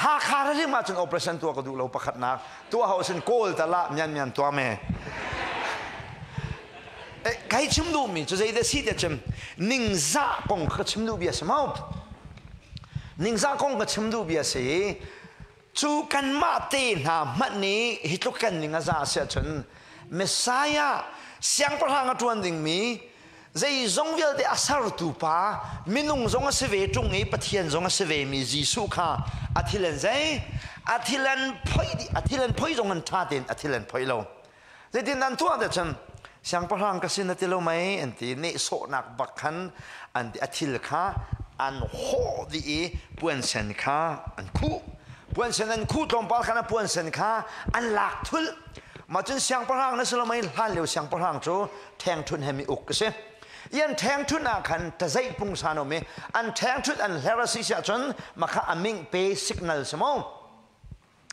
Hakha ralim ahcun operation tuah ka duh lo pakhatnak tuah ho sin kawl tala mian mian tuah me kai chim duh mi cu zei dah si te chim ningzah kong ka chim duh bia si mau ningzah kong ka chim duh bia si Cu kanmah te hna hmanh nih hi tluk kan ning a za si ahcun Messiah siangpahrang a ṭuan dingmi zeizong vialte a sertu pa minung zong a si ve ṭung i Pathian zong a si vemi Jesuh kha a thil an zei a thil an phoih dih a thil an phoih zong an ṭha tein a thil an phoih lo zeitin an tuah te cun siangpahrang ka sin a ti lo mei an ti nehsawhnak bak khan an ti a thil kha an hawh dih i puansen kha an khuh puansen an khuh tlawmpal khan a puansen kha an lak thulh mah cun siangpahrang na si lo mei hlan lio siangpahrang cu ṭhengṭhunh he mi uk a si i an ṭhengṭhunh ah khan tazeih pungsan um i an ṭhengṭhunh an hler a si si ahcun makha a ming pe signal si mo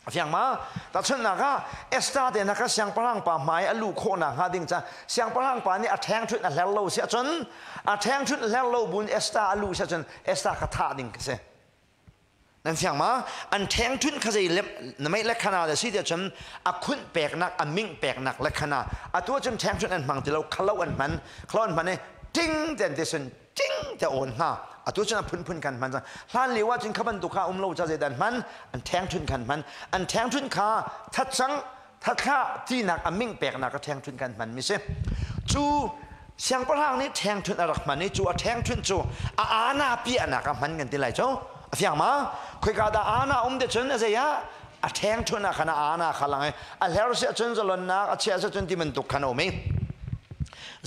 A fiang ma? Tahchunhnak ah Esther te hna kha siangpahrang pa hmai a luh khawh nakhnga ding ca siangpahrang pa nih a ṭhengṭhunh a hler lo si ahcun a ṭhengṭhunh hler lo buin Esther a luh si ahcun Esther kha thah ding ka si. Nan fiang ma? An ṭhengṭhunh kha zei lem na meih le khana le si ti ahcun a khunh peknak a mingh peknak le khana atu ahcun ṭhengṭhunh an hmang ti lo khalo an hman khalo an hman i ting ten te sun ting te awn hnga atu cun a phunphun kan hman cang hlan lio ah cun kha bantuk kha um lo ca zeidah an hman an ṭhengṭhunh khan hman an ṭhengṭhunh kha thatcang thathla tinak a ming peknak a ṭhengṭhunh kan hman mi si cu siangpahrang nih ṭhengṭhunh a rak hman i cu a ṭhengṭhunh cu a ana piahnak a hman kan ti lai cu a fiang ma khoika dah ana um te cun a zei ah a ṭhengṭhunh ah khan a ana kha lang i a hler si ahcun zalonnak a chiah si cun ti bantuk khan a um i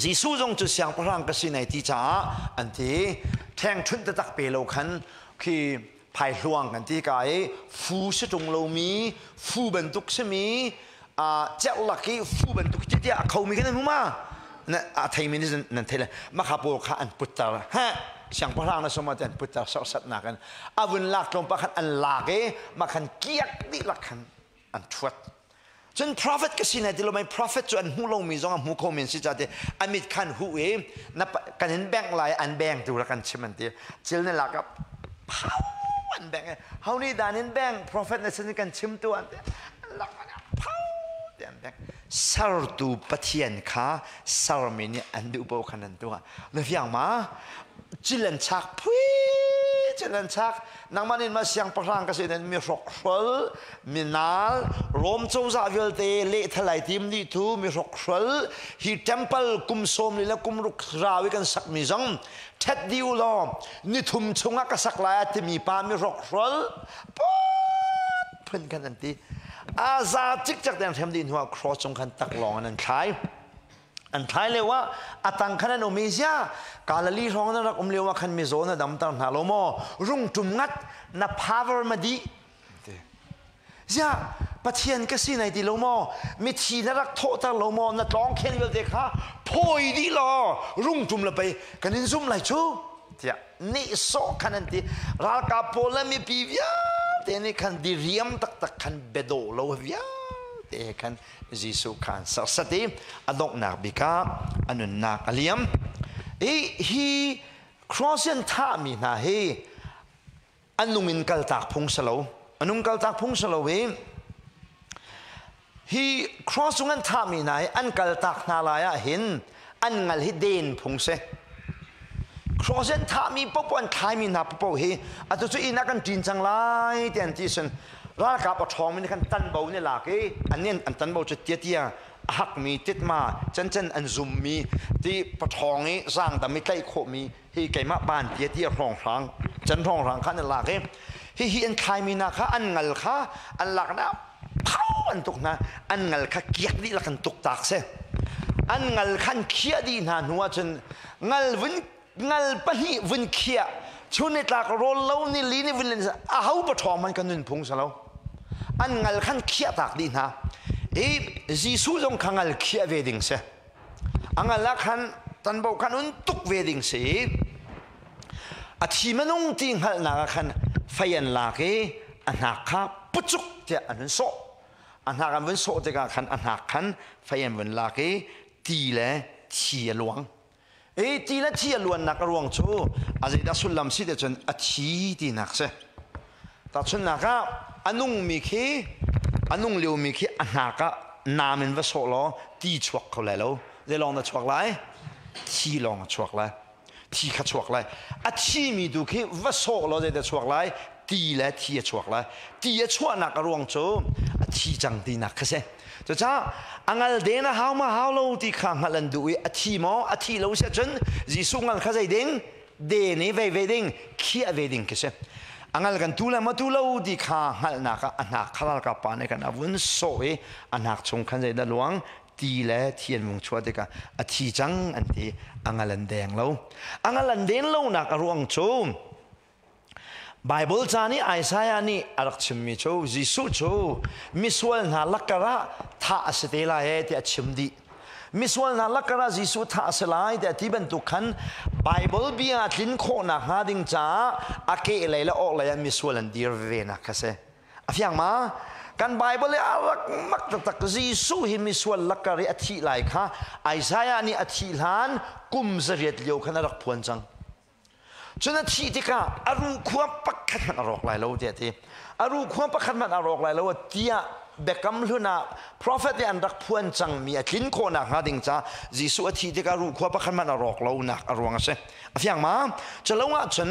Jesuh zong cu siangpahrang ka si nai ti caah an ti. Ṭhengṭhunh taktak pe lo khan khi phaihluang kan ti ka i fu si ṭung lomi fu bantuk simi cerh lak i fu bantuk ti tiah a khomi kan hmu ma? A theimi nih nan thei le makha pawl kha an putter. Ha! Siangpahrang na suma ten putter sorsatnak in a vun lak tlawmpal khan an lak i mah khan kiak dihlak khan an ṭhuat. Cun prophet ka si na ti lo mei prophet cu an hmu lomi zong a hmu kho men si ca ti a mit khan hu i na kan in bengh lai an beng tu rak kan chim an ti. Cil na lak ah phau an bengh i ho nih dan in beng prophet na sin kan chim tu an ti. An lak phau ti an bengh. Sertu Pathian kha sermi nih an duh paoh khan an tuah. Na fiang ma? Cil an chak phui cil an chak nangmah nin ma siangpahrang ka si nen mi hrokhrol mi nal Rom cozah vialte lehthal ai tim dih tu mi hrokhrol hi temple kum sawm li le kum ruk rawi kan sak mi zong ṭhet di u law ni thum chungah ka sak lai a timi pa mi hrokhrol phun kan an ti a za cikcek den hrem dih hnuah cross cung khan tak lawng in an thlai. An thlai lio ah a tang khan an um i zia Galilee hrawng na rak um lio ah khan mizaw na damter hna lo maw? Rung ṭum ngat na power ma dih. Zia Pathian ka si nai ti lo maw? Mithi na rak thawhter lo maw? Na tlawng khen vialte kha phawi dih law rung ṭum la pei kan in zum lai cu tiah nehsawh khan an ti. Ralkap pawl le mipi vialte nih khan diriam taktak khan biadawh lo vialte khan Jesuh kha an serhsat i a donghnak bik ah a nunnak a liam. I hi cross in thahmi hna hi an nung in kaltak phung si lo. A nung kaltak phung si lo i hi cross cung an thahmi hna hi an kaltak hna lai ah hin an ngal hi den phung si. Cross in thahmi popo an thlaimi hna popo hi atu cu inn ah kan ṭin cang lai ti an ti sin ralkap a ṭhawngmi nih khan tanbo nih lak i an nih an tanbo cu tiatia a hakmi titma cancan an zummi ti paṭhawng i zaangdam i tlaih khawhmi hi keimah ban tiatia hrawnghrang can hrawnghrang kha an lak i hihi an thlaimi hna kha an ngal kha an lak na phau an tuk hna an ngal kha kiak dih lak an tuk tak si an ngal khan khiah dih hna hnu ahcun ngal vun ngal pahnih vun khiah chun ni tlak rawl lo ni li ni vun len a ho pa ṭhawng man kan nun phung salo an ngal khan khiah tak dih hna i Jesuh zong kha ngal khiah ve ding si a ngal ah khan tanbo khan un tuk ve ding si a thi manung ti hngalhnak ah khan fei an lak i a hnak kha pucuk tiah an hun sawh a hnak an vun sawh tikah khan a hnak khan fei an vun lak i ti le thi a luang i ti le thi a luannak a ruang cu a zeidah sullam si te cun a thi tinak si tahchunhnak ah a nungmi khi a nung liomi khi a hnak ah nam in va sawh law ti chuak kho lai lo zei lawng na chuak lai thi lawng a chuak lai thi kha chuak lai a thimi tu khi va sawh law zeidah chuak lai ti le thi a chuak lai ti a chuahnak a ruang cu a thi cang tinak kha si cucaah a ngal den a hau ma hau lo ti kha hngalh an duh i a thi maw a thi lo si ahcun Jesuh ngal kha zei ding den i vei ve ding khiah ve ding khi si a ngal kan tu le ma tu lo ti kha hngalhnak ah a hnak kha ralkap pa nih khan a vun sawh i a hnak chung khan zeidah luang ti le thi an vung chuah tikah a thi cang an ti a ngal an deng lo a ngal an den lonak a ruang cu Bible ca nih Isaiah nih a rak chimmi cu Jesuh cu misual hna lakar ah thah a si te lai e tiah a chim dih misual hna lakar ah Jesuh thah a si lai tiah ti bantuk khan Bible bia tlin khawhnak hnga ding caah a keh lei le awk lei ah misual an dir ve nak kha si A fiang ma? Kan Bible i a rak mak taktak Jesuh hi misual lakar i a thih lai kha Isaiah nih a thih hlan kum zariat lio khan a rak phuan cang. Cun a thih tikah a ruhkhua pakhat hmanh a rawk lai lo tiah a ti. A ruhkhua pakhat hmanh a rawk lai lo tiah biakam hlun ah prophet nih an rak phuan cangmi a tlin khawhnak hnga ding ca Jesuh a thih tikah ruhkhua pakhat hmanh a rawk lonak a ruang a si. A fiang ma? Culo ahcun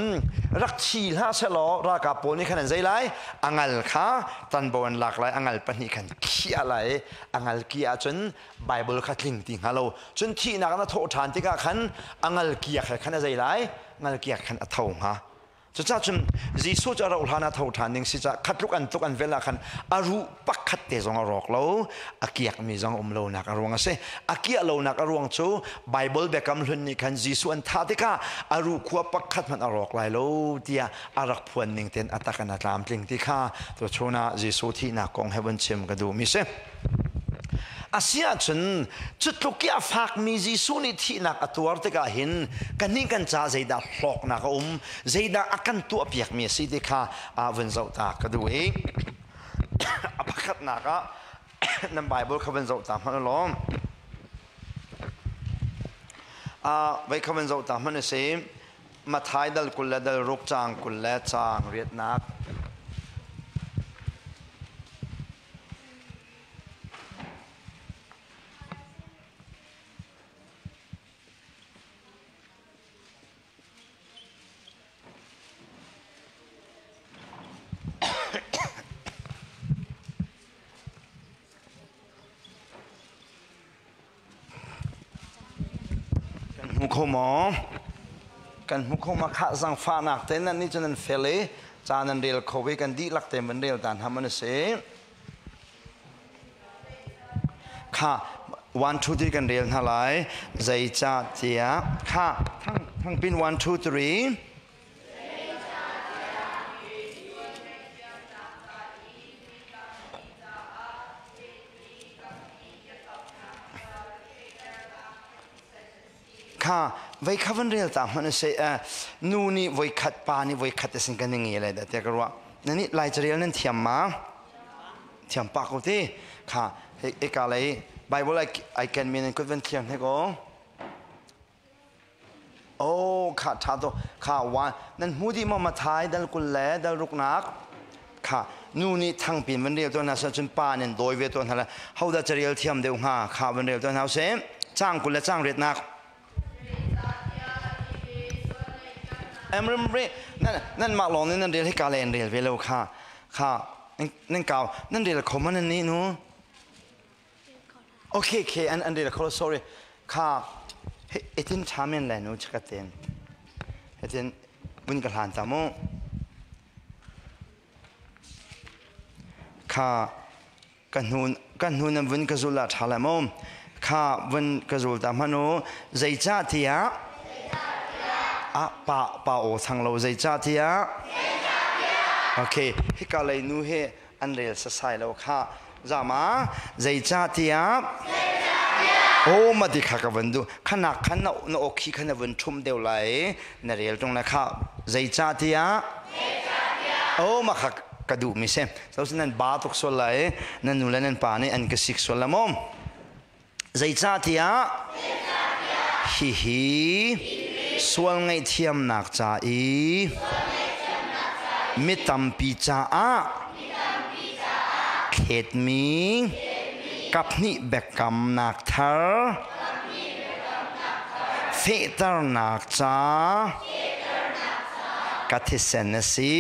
rak thi hlah sehlaw ralkap pawl nih khan an zei lai? A ngal kha tanbo an lak lai, a ngal pahnih khan khiah lai. A ngal ki ahcun Bible kha tling ti hnga lo. Cun thihnak na thawh ṭhan tikah khan a ngal kiak he khan a zei lai? Ngal kiak khan a tho hnga. Cucaah cun Jesuh cu a rauh hlan ah tho ṭhan ding si caah khatluk an tuk an vel ah khan a ruh pakhat te zong a rawk lo, a kiakmi zong a um lonak a ruang a si. A kiah lonak a ruang cu Bible biakam hlun nih khan Jesuh an thah tikah a ruhkhua pakhat hmanh a rawk lai lo tiah a rak phuan ning tein a tak in a tlamtling ti kha tuchun ah Jesuh thihnak kong he vun chim ka duhmi si. Asi ahcun cu tluk i a fakmi Jesuh nih thihnak a tuar tikah hin kannih kan ca zeidah hlawknak a um, zeidah a kan tuahpiakmi a si ti kha vun zoh ta ka duh i a pakhatnak ah nan Bible kha vun zoh ta hmanh u law vei kha vun zoh ta hmanh u si. Mathai dal 20 le dal ruk caang 20 le caang riatnak. Kan hmu kho maw? Kan hmu kho ma khah zangfahnak te nan nih cun nan fel i ca nan rel kho i kan dihlak te van rel ta hna man a si. Kha 1 2 3 kan rel hna lai. Zeicahtiah kha thang thangpin 1 2 3 Kha vei kha van rel ta hmanh se nu nih voi khat pa nih voi khat sin kan ngi le da te ka ruah na nih lai carel nan thiam ma thiam pa ko ti kha e ka lei bible I can mean kut van thiam he ko Oh, kha ṭha to kha wa nan hmu dih maw Mathai dal 20 le dal ruknak kha nu nih thangpin van rel tuah hna seh cun pa nin dawi ve tuah hna le hodah carel thiam deuh hnga kha van rel tuah hna usih caang 20 le caang riatnak Emrim re nan nan mah lawng nih nan rel hi ka le an rel ve lo kha kha nan kau nan rel kho man nan nih nu Okay, okay, an rel kho sorry. Kha itin tha men lai nu chaka ten. Itin bun ka hlan ta mu. Kha ka hnun ka hnun an vun ka zul la tha lai mu. Kha vun ka zul ta manu zeica tiah a pa pa o thang lo zeica tiah Okay, hika lei nu he an rel sasai lo kha zama zeicahtiah o ma ti kha ka van du khanak khan na na okhi khan na vun thum deuh lai na rel tung na kha zeicahtiah o ma kha ka duh mi se so nan ba tuk sual lai nan nu le nan pa nih an ka sik sual la mom zeicahtiah hihi sual ngaihthiamnak ca i mi tampi caah thletmi kaphnih biakamnak thar fehternak ca ka thisen a si.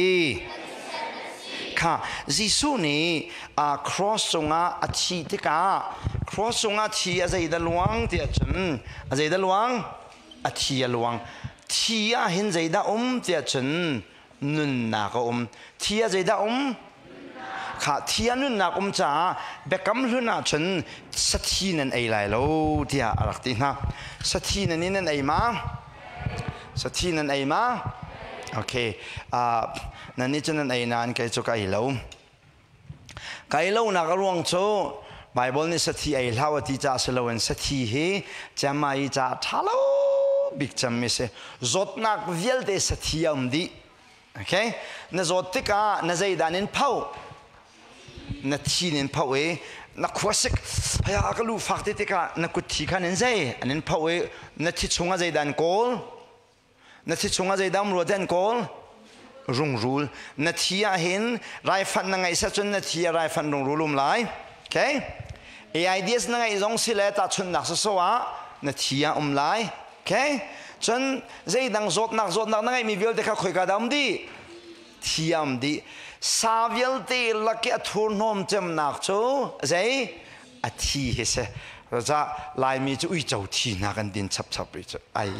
Kha Jesuh nih cross cungah a thi tikah cross cungah thi a zeidah luang tiah cun a zeidah luang a thi a luang thi ah hin zeidah um tiah cun nunnak a um thi ah zeidah um kha thi ah nunnak um caah biakam hlun ah cun sathi nan ei lai lo tiah a rak ti hna sathi nan in nan ei ma Sathi nan ei ma? Okay. Nan nih cun nan ei nain kei cu ka ei lo. Ka ei lonak a ruang cu Bible nih sathi ei hlah a ti caah si loin sathi hi cemai caah ṭha lo bik cemmi si. Zawtnak vialte sathi a um dih. Okay? Na zawt tikah na zeidan in pho? Na thi in pho i na khuasik haya ka lu fak ti tikah na kut thi khan in zei an in pho i na thi chungah zeidan kawl na thi chungah zeidah um rua te an kawl rungrul na thi ah hin raifanh na ngeih cun na thi ah raifanh rungrul um lai okay AIDS na ngeih zong si le tahchunhnak soso ah na thi ah um lai Okay? Cun zeidang zawtnak zawtnak na ngeihmi vialte kha khoika dah um dih? Thiam dih. Sa vialte lak i a thurhnawm cemnak cu zei? A thi hi si. Ca Laimi cu uico thi hna kan din chapchap i cu ai.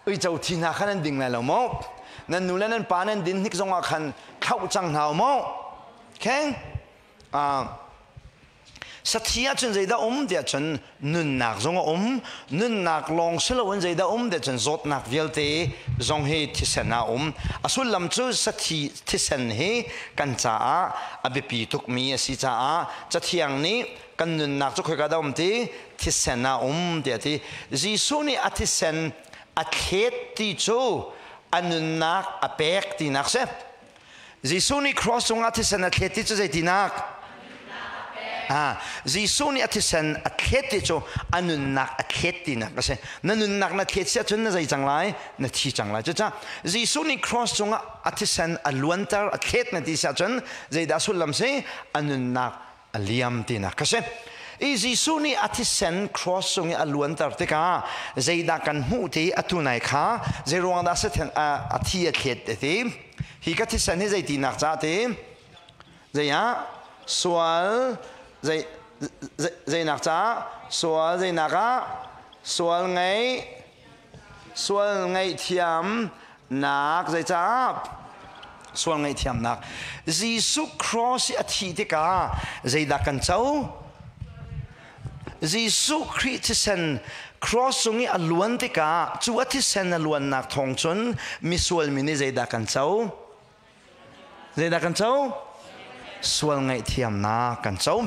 Uico thi hna khan an ding lai lo maw? Nan nu le nan pa nan din hnik zongah khan thlauh cang hna maw? Okay? Sathi ahcun zeidah um tiah cun nunnak zong a um. Nunnak lawng si loin zeidah um tiah cun zawtnak vialte zong hi thisen ah a um. A sullam cu sathi thisen hi kan caah a biapi tukmi a si caah Cathiang nih kan nunnak cu khoika dah um ti thisen ah um tiah a ti. Jesuh nih a thisen a thlet ti cu a nunnak a pek tinak si. Jesuh nih cross cungah thisen a thlet ti cu zeitinak? Ah, Jesuh nih a thisen a thlet ti cu a nunnak a thlet tinak a si. Na nunnak na thlet si ahcun na zei cang lai? Na thi cang lai. Cucaah Jesuh nih cross cungah a thisen a luanter, a thlet na ti si ahcun zeidah sullam si? A nunnak a liam tinak a si. I Jesuh nih a thisen cross cung i a luanter tikah zeidah kan hmuh ti atu nai kha zeiruang dah sathen a thi a thlet ti hi ka thisen hi zei tinak ca ti zei ah sual zei zeinak ca sual zeinak ah sual ngei Sual ngaihthiam nak zeicah? Sual ngaihthiamnak. Jesuh cross i a thih tikah zeidah kan co? Jesuh Khrih thisen cross cung i a luan tikah cu a thisen a luannak thawng cun misual mi nih zeidah kan co? Zeidah kan co? Sual ngaihthiamnak kan co.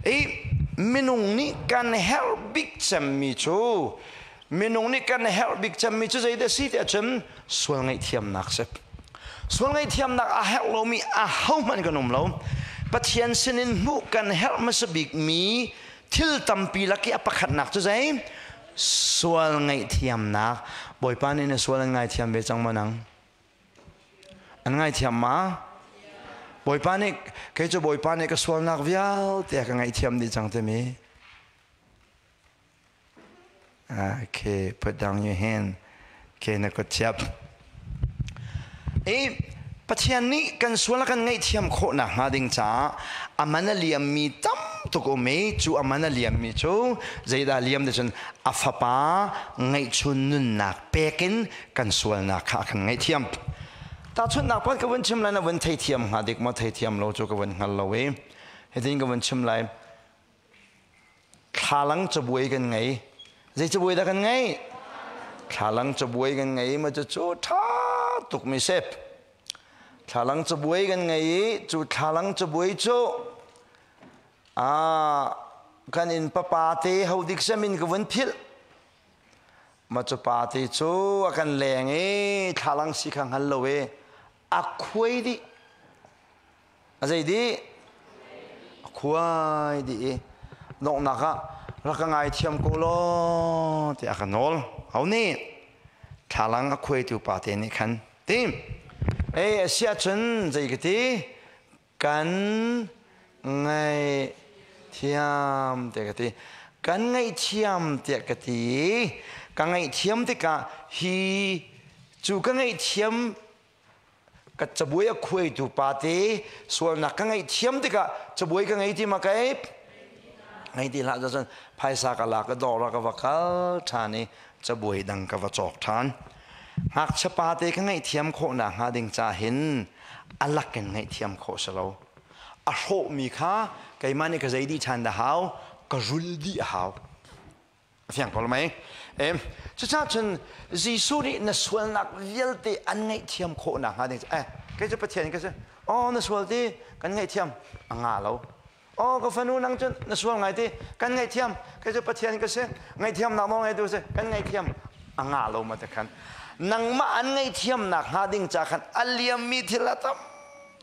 I minung nih kan herh bik cemmi cu minung nih kan herh bik cemmi cu zeidah si tiah cun sual ngaihthiamnak si. Sual ngaihthiamnak a herh lomi ahohmanh kan um lo. Pathian sinin hmuh kan herh hmasa bikmi thil tampi lak i a pakhatnak cu zei? Sual ngaihthiamnak. Bawipa nih na sual an ngaithiam ve cang maw nang? An ngaithiam ma? Bawipa nih kei cu Bawipa nih ka sualnak vialte a ka ngaihthiam dih cang timi. Okay, put down your hand. Okay, na kut chiap. I Pathian nih kan sual a kan ngaihthiam khawh nakhnga ding caah a man a liammi tam tuk um i cu a man a liammi cu zeidah liam ti cun a fapa ngaihchun nunnak pek in kan sualnak kha a kan ngaihthiam. Tahchunhnak pakhat ka vun chim lai na vun theithiam hnga dik maw theithiam lo cu ka vun hngal lo i hitin ka vun chim lai. Thlalang cabuai kan ngei. Zei cabuai dah kan ngei? Thlalang cabuai kan ngei ma cu cu ṭha tuk mi sep. Thlalang cabuai kan ngei i cu thlalang cabuai cu a kan inn papa te ho dik sem in ka vun philh. Ma cu pa te cu a kan leng i thlalang si kha hngal lo i a khuai dih. A zei dih? A khuai dih i donghnak ah rak ka ngaithiam ko law tiah a ka nawl. Ho nih? Thlalang a khuaitu pa te nih khan ti. Ei a si ahcun zei ka ti? Kan ngaihthiam tiah ka ti. Kan ngaihthiam tiah ka ti. Ka ngaihthiam tikah hi cu ka ngaihthiam ka cabuai a khuaitu pa te sualnak ka ngaihthiam tikah cabuai ka ngei ti ma kai ngei ti hlah cun phaisa ka la ka dawr ah ka va kal ṭhan i cabuai dang ka va cawk ṭhan ngakchia pa te ka ngaihthiam khawh nak hnga ding ca hin a lak in ngaihthiam khawh si lo a hrawhmi kha keimah nih ka zei dih ṭhan dah hau ka rul dih a hau a fiang ko mei em cucaah cun Jesuh nih na sualnak vialte an ngaihthiam khawh nak hnga ding eh kei cu Pathian ka si oh na sual ti kan ngaihthiam a nga lo oh ka fanu nang cun na sual ngai ti kan ngaihthiam kei cu Pathian ka si ngaihthiamnak nawl ngeitu si kan ngaihthiam a nga lo ma te khan nangmah an ngaihthiamnak hnga ding ca khan a liammi thil a tam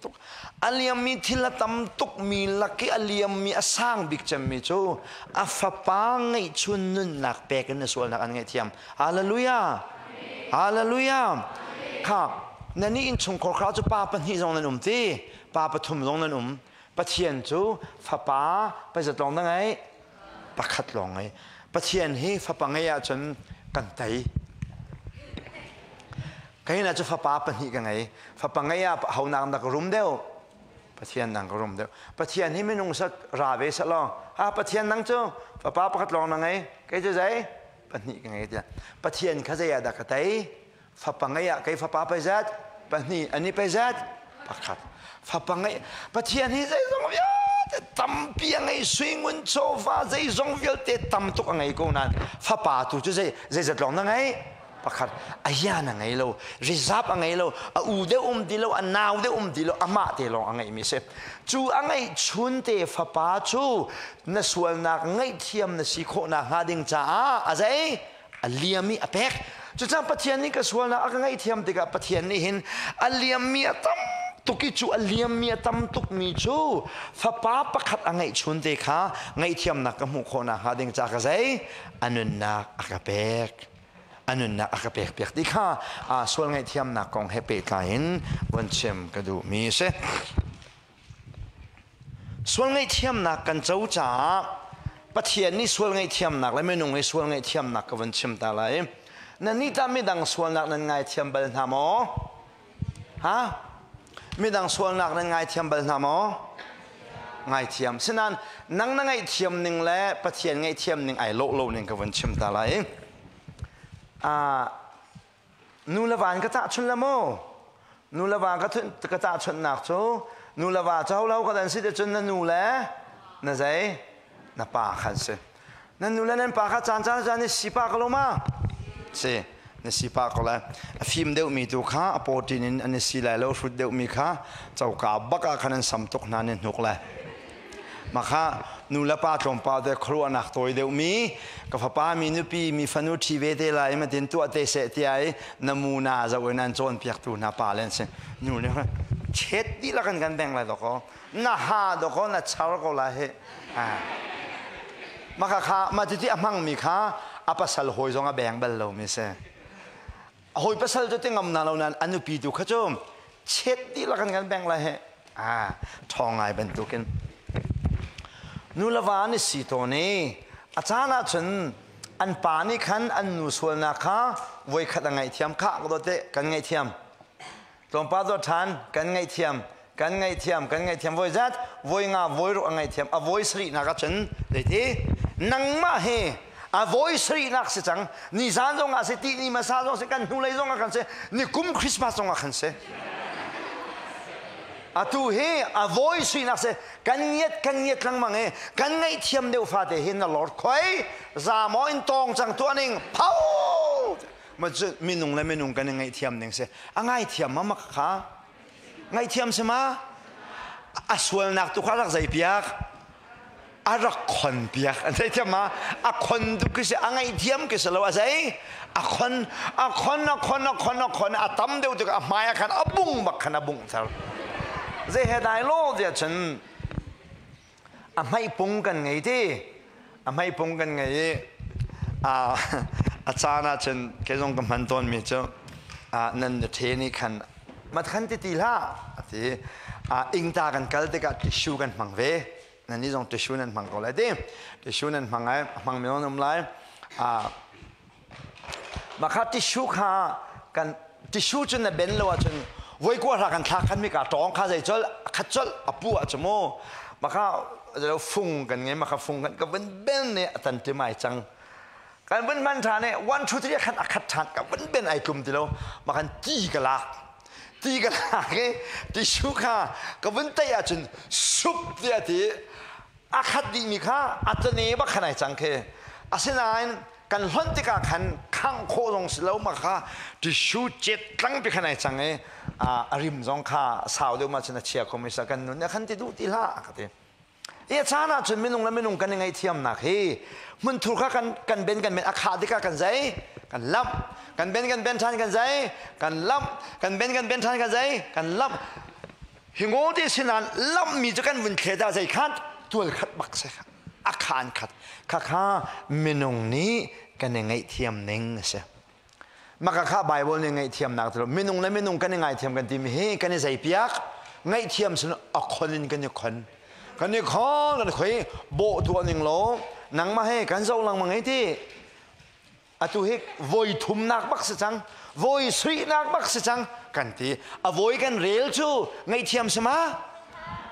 tuk a liammi thil a tam tukmi lak i a liammi a sang bik cemmi cu a fapa ngeihchun nunnak pek in na sualnak an ngaihthiam hallelujah hallelujah kha na nih innchungkhar kha cu pa pahnih zong nan um ti pa pathum zong nan um Pathian cu fapa pazat lawng na ngei pakhat lawng ngei Pathian hi fapa ngei ahcun kan tei Kain ah cu fapa pahnih ka ngei. Fapa ngei ah ho nak dah ka rum deuh? Pathian nang ka rum deuh. Pathian hi minung sat ra ve sah law. Ha Pathian nang cu fapa pakhat lawng na ngei. Kei cu zei? Pahnih ka ngei tiah. Pathian kha zei ah dah ka tei? Fapa ngei ah kei fapa pei zat? Pahnih. Ani pei zat? Pakhat. Fapa ngei. Pathian hi zeizong vialte Tampi a ngei, suingun chawva zeizong vialte tam tuk a ngei ko nain fapa tu cu zei zeizat lawng na ngei? Pakhat. A ya na ngei lo, rizap a ngei lo, a u deuh um ti lo, a nau deuh um ti lo, amah te lawng a ngeihmi si. Cu a ngeih chun te fapa cu na sualnak ngaihthiam na si khawhnak hnga ding caah a zei? A liam i a pek. Cucaah Pathian nih ka sualnak a ka ngaihthiam tikah Pathian nih hin a liammi a tam tuk i cu a liammi a tam tukmi cu fapa pakhat a ngeihchun te kha ngaihthiamnak ka hmuh khawhnak hnga ding ca ka zei a nunnak a ka pek, a nunnak a ka pek piak ti kha sual ngaihthiamnak kong he pehtlai in von chim ka duhmi a si. Sual ngaihthiamnak kan co caah Pathian nih sual ngaihthiamnak le minung i sual ngaihthiamnak ka vun chim ta lai. Nan nih tah midang sualnak nan ngaithiam bal hna maw? Ha? Midang sualnak nan ngaithiam bal hna maw? Ngaithiam. Sinain nang na ngaihthiam ning le Pathian ngaihthiam ning ai lawh lo ning ka vun chim ta lai. Nu le va in ka tahchunh la maw? Nu le va ka tahchunhnak cu nu le va cu lo ka dan si te cun na nu le na zei na pa khan si. Nan nu le nan pa kha caan caan caan ni sipa ka lo ma? Si, na sipa ko lai. A fim deuhmi tu kha a pawṭin in an i si lai lo, hrut deuhmi kha coka bak ah khan an sam tuk hna ni hnuk lai. Makha nu le pa tlawmpal te khuaruahnak tawi deuhmi ka fapa mi nupi mi fanu ṭhi ve te lai ma tin tuah te seh tiah i namuna zoh in an cawnpiaktu hna pa le an si. Nu nih chet dihlak in kan beng lai dawkaw na ha dawkaw na char ko lai hi. Maka kha ma titi a hmangmi kha a pasal hawi zong a beng bal lomi si. A hawi pasal cu ti ngam na lo nain a nupi tu kha cu chet dihlak in kan beng lai hi. Ṭhawng ngai bantukin nu le va an i si tawn i a caan ahcun an pa nih khan an nu sualnak kha voikhat a ngaihthiam khah ka dawt kan ngaihthiam tlawmpal dawt ṭhan kan ngaihthiam kan ngaihthiam kan ngaihthiam voi zat voi nga voi ruk a ngaihthiam a voi sarihnak ahcun zeiti nangmah he a voi sarihnak si cang ni zan zong ah si ti ni hmasa zong si kan hnulei zong ah kan si ni kum Christmas zong ah kan si atu hi a voi sinak si kan ngiat kan ngiat lengmang i kan ngaihthiam deuh fate hin na lord khoi za maw in tawng cang tuah ning phau minung le minung kan i ngaihthiam ning si a ngaithiam ma mak kha ngaihthiam si ma a sualnak tu kha rak zei piak a rak khon piak an theithiam ma a khon tuk khi si a ngaihthiam khi si lo a zei a khon a khon a khon a khon a khon a tam deuh tik a hmai ah khan a bung bak khan a bung thar zei he dai lo tiah cun a hmaih pung kan ngei ti a hmaih pung kan ngei i a a caan ah cun kei zong ka hman tawn mi cu nan the nih khan mat khan ti ti hlah a ti ingta kan kal tikah tissue kan hmang ve nan nih zong tissue nan hmang ko lai ti tissue nan hmang ai hmang mi nan um lai mah kha tissue kha kan tissue cun na ben lo ahcun voi kua hra kan thlak khan mi ka tawng kha zei col khat col a pu ah cu mu mah kha fung kan ngei mah kha fung kan ka vun ben ne a tan ti mai cang kan vun hman ṭhan i one two three khan a khat ṭhan ka vun ben ai tlum ti lo mah khan ti ka lak ti ka lak i tissue kha ka vun teih ahcun sup tiah ti a khat dihmi kha a tane bak khan ai cang khi asinain kan hlonh tikah khan khangh khawh zong si lo ma kha tissue cet tlang pi khan ai cang i a rim zong kha sau deuh ma cun a chia kho mi sa kan nun khan ti duh ti hlah ka ti I a caan ahcun minung le minung kan i ngaihthiamnak hi hmunthur kha kan kan ben kan ben a khah tikah kan zei kan lamh kan ben kan ben ṭhan kan zei kan lamh kan ben kan ben ṭhan kan zei kan lamh hi ngaw te sinan lamhmi cu kan vun thle dah zei khat tual khat bak se a khaan khat khakha minung nih kan i ngaihthiam ning a si Maka kha Bible nih ngaihthiamnak ti minung le minung kan i ngaithiam kan timi hi kan i zeipiak ngaihthiam sin a khon in kan i khon kan i khon kan i khoi bawh tuah ning law nangmah he kan zoh lengmang hei ti atu hi voi thumnak bak si cang voi suihnak bak si cang kan ti a voi kan rel cu ngaihthiam si ma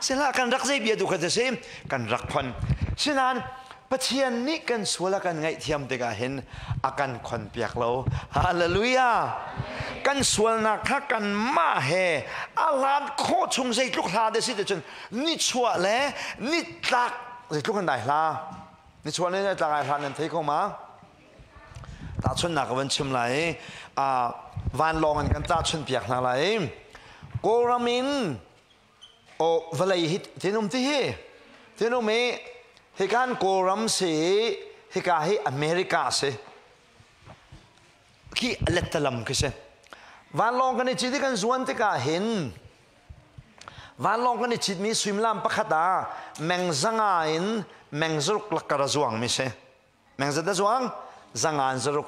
sihlah kan rak zei bia tu kha si kan rak khon sinain Pathian nih kan sual a kan ngaihthiam tikah hin a kan khonpiak lo. Hallelujah! Kan sualnak kha kanmah he a hlat khawh chung zeitluk hla de si te cun nichuah le nitlak zeitluk an dai hla. Nichuah le nitlak ai hla nan thei ko ma? Tahchunhnak ka van chim lai i vanlawng in kan tahchunh piak hna lai. Kawlram in o vawlei hi tinum ti hi tinum i hikan Kawlram si i hika hi America si. Khi lettalam khi si. Vanlawng kan i cit i kan zuan tikah hin vanlawng kan i citmi suimilam pakhat ah meng zanga in meng zaruk lakar a zuangmi si. Meng zat a zuang? Zangan zaruk.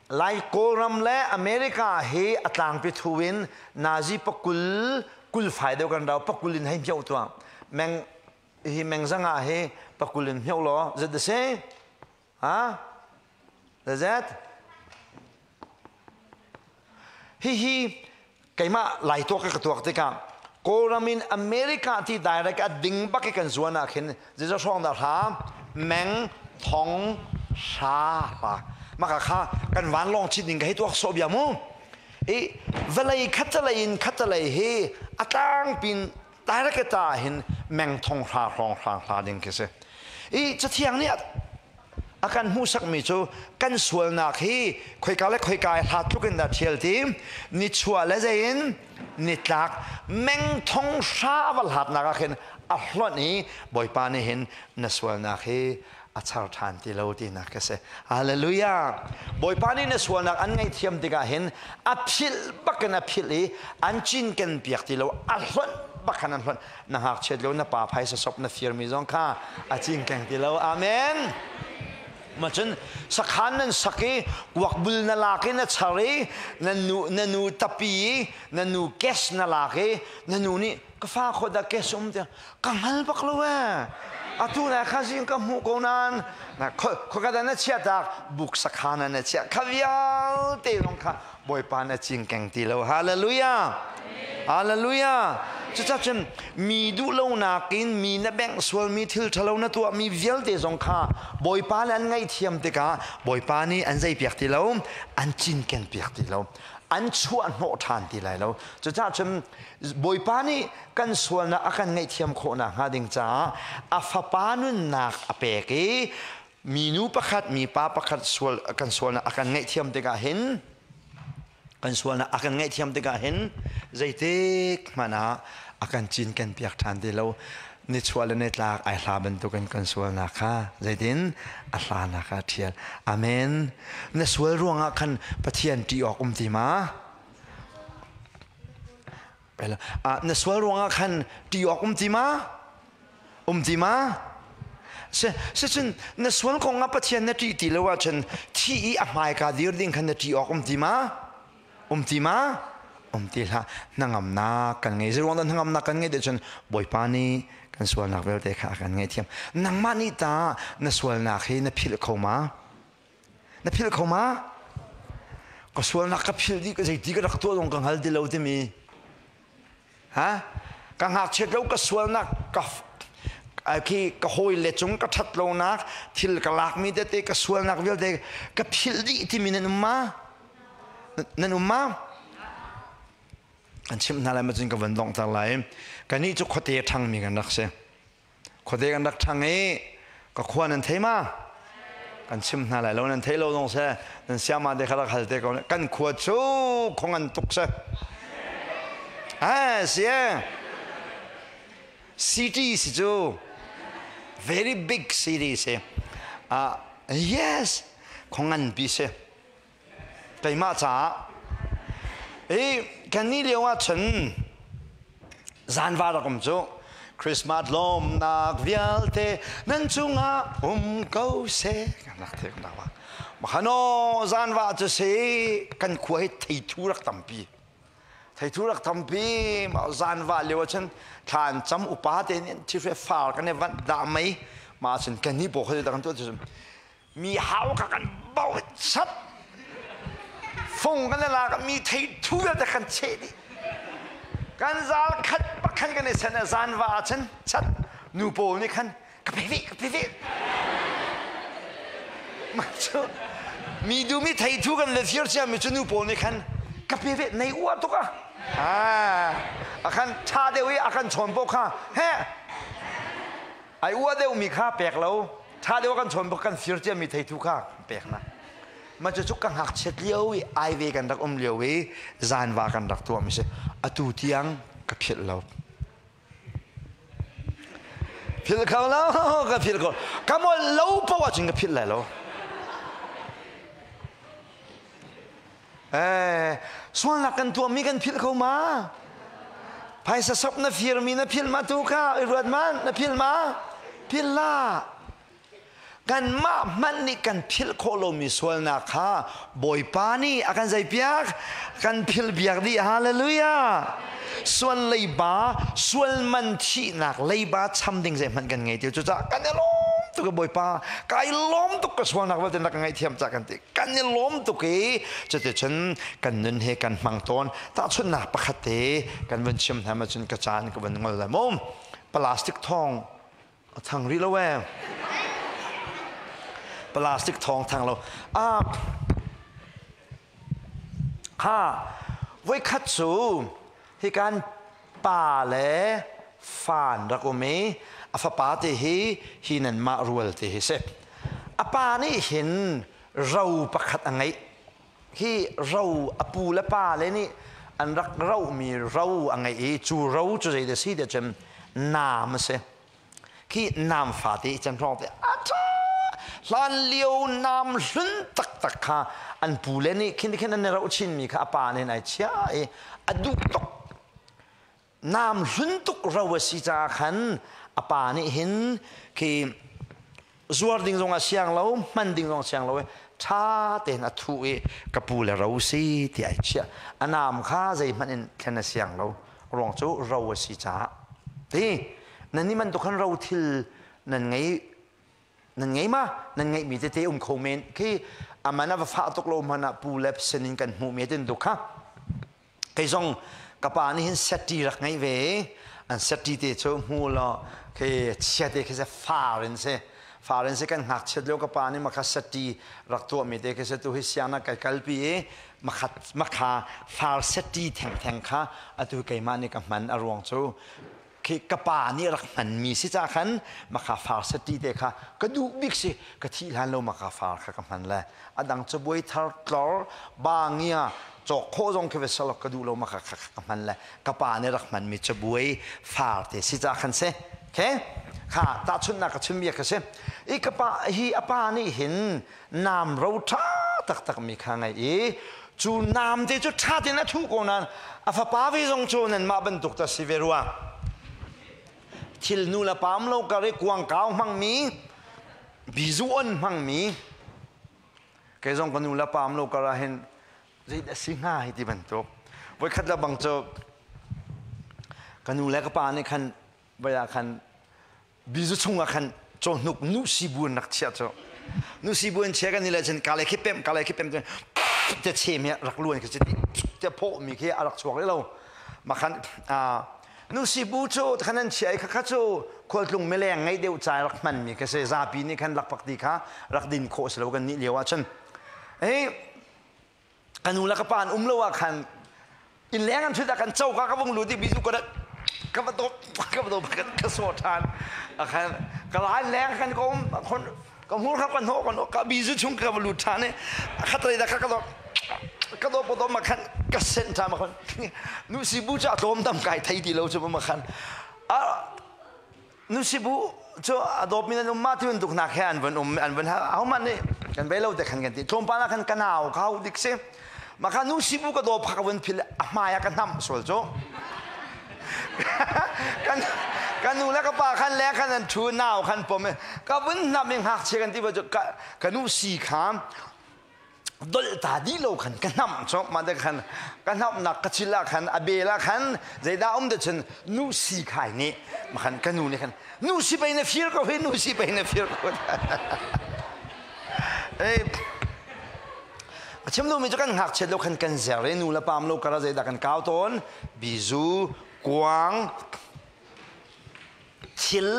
Lai Kawlram le America hi a tlangpi thu in nazi pakul kul fai deuh kan rau pakul in hei hmioh tuah. Meng hi meng zanga hi pakul in hmioh law zat a si? Ha? Zat? Hihi keimah Lai tuak ka tuak tikah Kawlram in America ti direct a ding bak i kan zuan ah khin zeizat hrawng dah hla meng thong hra hla maka kha kan vanlawng chit ning ka hei tuak sawh bia mu i vawlei khatalei in khatalei hi a tlangpin direct ta hin meng thong hra hrawng hrang hla ding khi si i cathiang nih a kan hmuhsakmi cu kan sualnak hi khoika le khoika i hlat tluk in dah ṭhial ti nichuah le zei in nitlak meng thong hra va hlatnak ah khin a hlonh i Bawipa nih hin na sualnak hi a char ṭhan ti lo tinak ka si. Hallelujah! Bawipa nih na sualnak an ngaihthiam tikah hin a philh bakin a philh i an cinken piak ti lo a hlonh bak khan an hlonh na ngakchiat lo na pa phaisa sop na firmi zong kha a cingkeng ti lo. Amen. Ma cun sakhan nan sak i kuak bul na lak i na char i na nu na nu tapi i na nu kes na lak i na nu nih ka fa kho dah kes um tiah ka hngal bak lo ee atu na kha zing ka hmuh ko nan na khoka dah na chiah tak buk sakhan na chiah kha vialte zong kha Bawipa na cingkeng ti lo. Hallelujah. Hallelujah. Cucacun mi duh lonak in mi na bengh sualmi thil ṭhalo na tuahmi vialte zong kha Bawipa le an ngaihthiam tikah Bawipa nih an zeipiak ti lo, an cinken piak ti lo, an chuah hnawh ṭhan ti lai lo. Cucacun Bawipa nih kan sualnak a kan ngaihthiam khawh nakhnga ding caah a fapa nunnak a pek i minu pakhat mipa pakhat sual kan sualnak a kan ngaihthiam tikah hin kan sualnak a kan ngaihthiam tikah hin zeitik hmanh ah a kan cinken piak ṭhan ti lo nichuah le nitlak ai hla bantukin kan sualnak kha zeitin a hlanak ah ṭhial amen na sual ruangah khan Pathian ṭih awk um ti ma na sual ruangah khan ṭih awk um ti ma Um ti ma? Sicun na sual kong ah Pathian na ṭih ti lo ahcun thi i a hmaika dir ding khan na ṭih awk um ti ma? Um ti ma? Um ti hlah. Hnangamnak kan ngei. Zeiruang dah hnangamnak kan ngeih cun Bawipa nih kan sualnak vialte kha a kan ngaihthiam. Nangmah nih ta na sualnak hi na philh kho ma? Na philh kho ma? Ka sualnak ka philh dih zeiti ka rak tuah zong ka hngal ti lo timi. Ha? Ka ngakchiat lo ka sualnak ka khi ka hawi le cung ka ṭhat lonak thil ka lakmi tete ka sualnak vialte ka philh dih timi nan um ma? Nan um ma? An chimh hna lai ma cun ka van donghter lai. Kannih cu khuate a ṭhangmi kan rak si. Khuate kan rak ṭhang i ka khua nan thei ma? Kan chim hna lai lo nan thei lo zong seh nan siama te kha rak hal te ko kan khua cu khua ngan tuk seh. Ah si eh. City si cu very big city si. Ah yes khua nganpi si. Keimah caah i kan nih lio ah cun zanva rak um cu Christmas lawmnak vialte nan cungah um ko seh kan rak thei kan rak Mahano zanva cu si kan khua hi theithu rak tampi theithu rak tampi zanva lio ah cun thla an cam upa te nih thihre far kan i vanh dah mei mah cun kan nih paw kha kan tuah cu mi hau ka kan bau sat fung kan la mi thei thu vialte kan cheh dih kan zal khat pakhan kan i sen zan va chan chat nu pawl nih khan ka pe ve ka pe ve mah cu mi du mi thei thu kan le fir cia mi cu nu pawl nih khan. Ka pe ve nei ua tuk ah. A kan ṭha deuh i a kan chawn poh kha he ai ua deuh mi kha pek lo ṭha deuh a kan chawn poh kan fir cia mi theithu kha pek na ma cu cu ka ngakchiat lio i ai ve kan rak um lio i zanva kan rak tuah mi si atu tiang ka philh lo philh kho lo ka philh ko ka mol lo poh ahcun ka philh lai lo Eh, sualnak kan tuahmi kan philh kho ma? Phaisa sop na firmi na philh ma tu kha i ruat man na philh ma? Philh la. Kanmah hmanh nih kan philh khawh lomi sualnak kha Bawipa nih a kan zeipiak? Kan philh biak dih. Hallelujah. Sual leiba, sual man thihnak leiba cham ding zeihmanh kan ngei ti. Cucaah kan i lawm tuk Bawipa. Kai lawm tuk ka sualnak vialte na ka ngaihthiam ca kan ti. Kan i lawm tuk i cuticun kan nun he kan hmang tawn. Tahchunhnak pakhat te kan vun chim hna ma cun ka caan ka vun ngol lai mu. Plastic thong a thang rih lo ee. Plastic thong thang lo. Ah, ha, voikhat cu hikan pa le fan rak um i a fapa te hi hi nan mah rual te hi si. A pa nih hin ro pakhat a ngeih. Hi ro a pu le pa le nih an rak rohmi ro a ngeih i cu ro cu zei si ti cun naam a si. Khi naam fate i can hrawng te a ṭha hlan lio naam hlun taktak kha an pu le nih khin khin an i roh chinmi kha a pa nih ai chia i a duh tuk. Naam hlun tuk ro a si caah khan a pa nih hin khi zuar ding zong a siang lo hman ding zong siang lo i ṭha tein a thuh i ka pu le ro si ti ai chiah. A naam kha zeihmanh in thlen a siang lo ruang cu ro a si caah ti nan nih bantuk khan ro thil nan ngei nan ngei ma nan ngeihmi tete um kho men khi aman a va fah tuk lo hmanh ah pu le sin in kan hmuh mi tin duk kha kei zong ka pa nih hin seti rak ngei ve an seti te cu hmu law khi chia te khi se far in se far in se kan ngakchiat lio ka pa nih makha seti rak tuah mi te khi se tu hi siang kai kalpi i makhat makha far seti theng theng kha atu keimah nih ka hman a ruang cu khi ka pa nih rak hmanmi si ca khan maka far sati te kha ka duh bik si ka thih hlan lo maka far kha ka hman le a dang cabuai thar tlor ba ngia cawk khawh zong khi vesalok ka duh lo maka kha ka hman le ka pa nih rak hmanmi cabuai far te si ca khan si okay kha tahchunhnak ka chim bia ka si i ka pa hi a pa nih hin nam ro ṭha taktak mi kha ngei i cu nam te cu ṭha tein a thuh ko nain a fapa ve zong cu nanmah bantuk ta si ve rua thil nu le pam lo kar i kuangkau hmangmi bizu on hmangmi kei zong ka nu le pam lo kar ah hin zeidah si hnga hi ti bantuk voikhat le bang cu ka nu le ka pa nih khan voi ah khan bizu chungah khan cawhnuk nu sibu an rak chiah cu nu sibu an chia kan ni le cun kale khi pem kale khi pem te che mi rak luan khi te phaw mi khi a rak chuak lo ma khan nu sibu cu khan an chia i kha kha cu khualtlung mileng ngei deuh cai rak hman mi kha se zapi nih khan lakpak ti kha rak din khawh si lo kan nih lio ah cun ei ka nu le ka pa an um lo ah khan inn leng an ṭhut ah kan coka ka vung lut i bizu ka ka va dawp ka va dawp ka sawh ṭhan khan ka la leng kan ka um ka hmur kha ka hnawh ka hnawh ka bizu chung ka va lut ṭhan i khatlei da kha ka dawp ka dawp ka dawp ma khan ka senh ṭhan ma khan nu sibu cu a tlawm tam kai thei ti lo cu ma khan Nusibu cu a dawpmi nan um ma ti bantuk hna khe an van um an van ahohmanh nih kan bei lo te khan kan ti tlawmpal ah khan ka nau kha hau dik si mah kha nusibu ka dawp kha ka vun phil a hmai ah ka hnamh sual cu kan ka nu le ka pa khan le khan an thu nau khan pom ka vun hnamh i ngakchia kan ti ba cu ka ka nu si kha dolh ta dih lo khan ka hnamh cu mah te khan ka hnamhnak ka chil ah khan a bel ah khan zeidah um te cun nu si khai nih ma khan ka nu nih khan nu si pei na fir ko hi nu si pei na fir ko ei a chim duhmi cu kan ngakchiat lo khan kan zer i nu le pam lo kara zeidah kan kau tawn bizu kuang thil.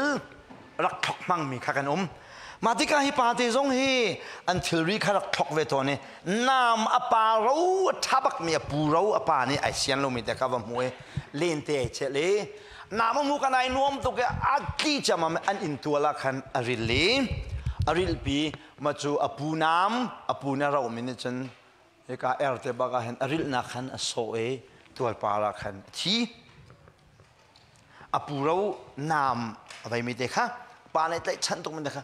Rak thlok hmangmi kha kan um. Mah tikah hi pa te zong hi an thilri kha rak thlok ve tawn i nam a pa ro a ṭha bakmi a pu ro a pa nih ai sian lomi te kha va hmu i lente ai chelh i nam a hmu kan ai nuam tuk i a tli ciammam an inn tual ah khan a ril i a rilhpi ma cu a pu nam a pu nih a rohmi nih cun hika er te bak ah hin a rilhnak khan a sawh i tualpar ah khan a thi. A pu ro naam a veimi te kha pa nih tlaihchan tuk te kha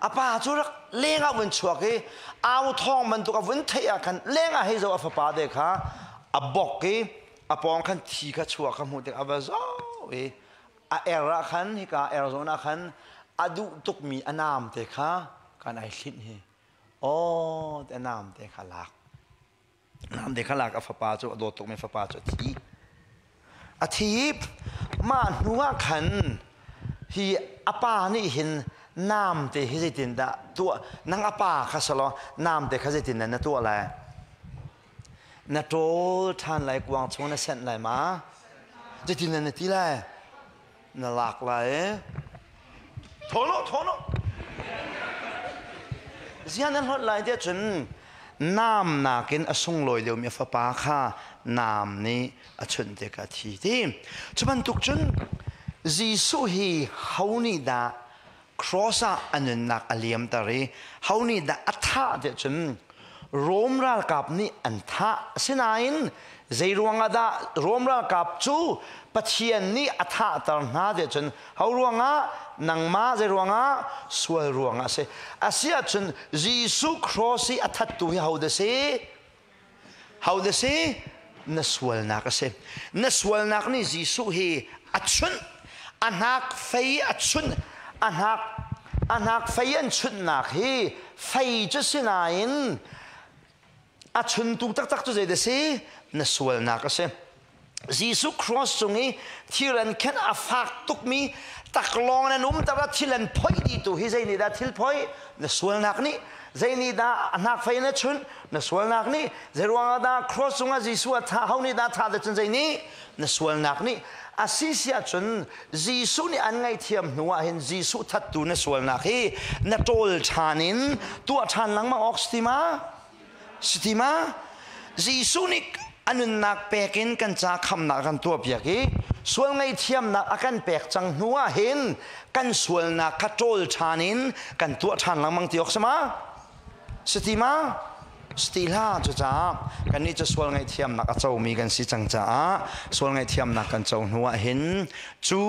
a pa cu rak leng ah vun chuak i au thawng bantuk a vun theih ah khan leng ah hei zoh a fapa te kha a bok i a pawng khan thi kha chuak kha hmuh tik a va zoh i a er ah khan hika er zawn ah khan a duh tukmi a naam te kha kan ai hlinh hi aw te naam te kha lak Namte kha lak a fapa cu a dawt tukmi fapa cu a thi. A thi mah hnu ah khan hi a pa nih hin namte hi zeitindah tuah nang a pa kha selaw namte kha zeitindah na tuah lai? Na ṭawl ṭhan lai kuang chung na senh lai ma? Zeitindah na ti lai? Na lak lai. Thawlo thawlo. Zian an hlawt lai tiah cun naam nakin a sunglawi deuhmi a fapa kha naam nih a chunh tikah a thi ti. Cu bantuk cun Jesuh hi ho nih dah cross ah a nunnak a liamter i ho nih dah a thah tiah cun Rom ralkap nih an thah. Asinain zei ruangah dah Rom ralkap cu Pathian nih a thahter hna tiah cun ho ruangah nangmah zei ruangah sual ruangah a si. A si ahcun Jesuh cross i a thattu hi ho dah si? Ho dah si? Na sualnak a si. Na sualnak nih Jesuh hi a chunh, a hnak fei a chunh, a hnak fei an chunhnak hi fei cu si nain a chuntu taktak cu zei dah si? Na sualnak a si. Jesuh cross cung i thir an khenh a fak tukmi taklawng in an um tak ah thil an phoih dihtu hi zei nih dah thil phoih? Na sualnak nih. Zei nih dah a hnak fei in a chunh? Na sualnak nih. Zei ruangah dah cross cungah Jesuh a thah? Ho nih dah thah cun zei nih? Na sualnak nih. A si si ahcun Jesuh nih an ngaihthiam hnu ah hin Jesuh thattu na sualnak hi na ṭawl ṭhan in tuah ṭhan lengmang awk si ti ma? Si ti ma? Jesuh nih a nunnak pek in kan ca khamnak a kan tuahpiak i sual ngaihthiamnak a kan pek cang hnu ah hin kan sualnak kha ṭawl ṭhan in kan tuah ṭhan lengmang ti awk si ma? Si ti ma? Si ti hlah. Cucaah kannih cu sual ngaihthiamnak a comi kan si cang caah sual ngaihthiamnak kan co hnu ah hin cu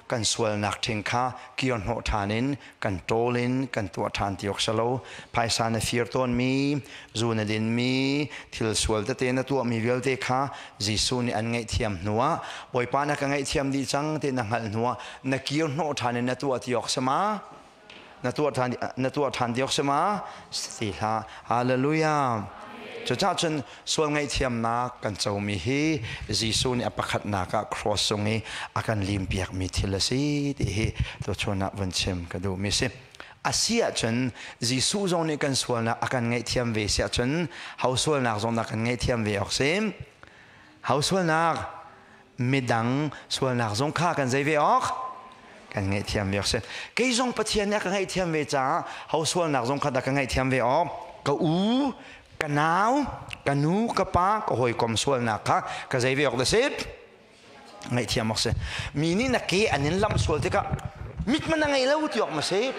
kan sualnak ṭhing kha kir hnawh ṭhan in kan ṭawl in kan tuah ṭhan ti awk si lo. Phaisa na fir tawnmi, zu na dinmi, thil sual tete na tuahmi vialte kha Jesuh nih an ngaihthiam hnuah Bawipa na ka ngaihthiam dih cang ti na hngalh hnuah na kir hnawh ṭhan in na tuah ti awk si ma? Na tuah ṭhan na tuah ṭhan ti awk si ma? Ti hlah. Hallelujah. Cucaah cun sual ngaihthiamnak kan comi hi Jesuh nih a pakhatnak ah cross cung i a kan limpiakmi thil a si ti hi tuchun ah vun chim ka duhmi si. A si ahcun Jesuh zong nih kan sualnak a kan ngaihthiam ve si ahcun ho sualnak zong dah kan ngaihthiam ve awk si? Ho sualnak? Midang sualnak zong kha kan zei ve awk? Kan ngaihthiam ve awk si. Kei zong Pathian nih a ka ngaihthiam ve caah ho sualnak zong kha dah ka ngaihthiam ve awk? Ka u, ka nau, ka nu, ka pa, ka hawikom sualnak kha ka zei ve awk dah si? Ngaihthiam awk si. Mi nih na ke an in lamh sual tikah mit man na ngei lo ti awk ma si?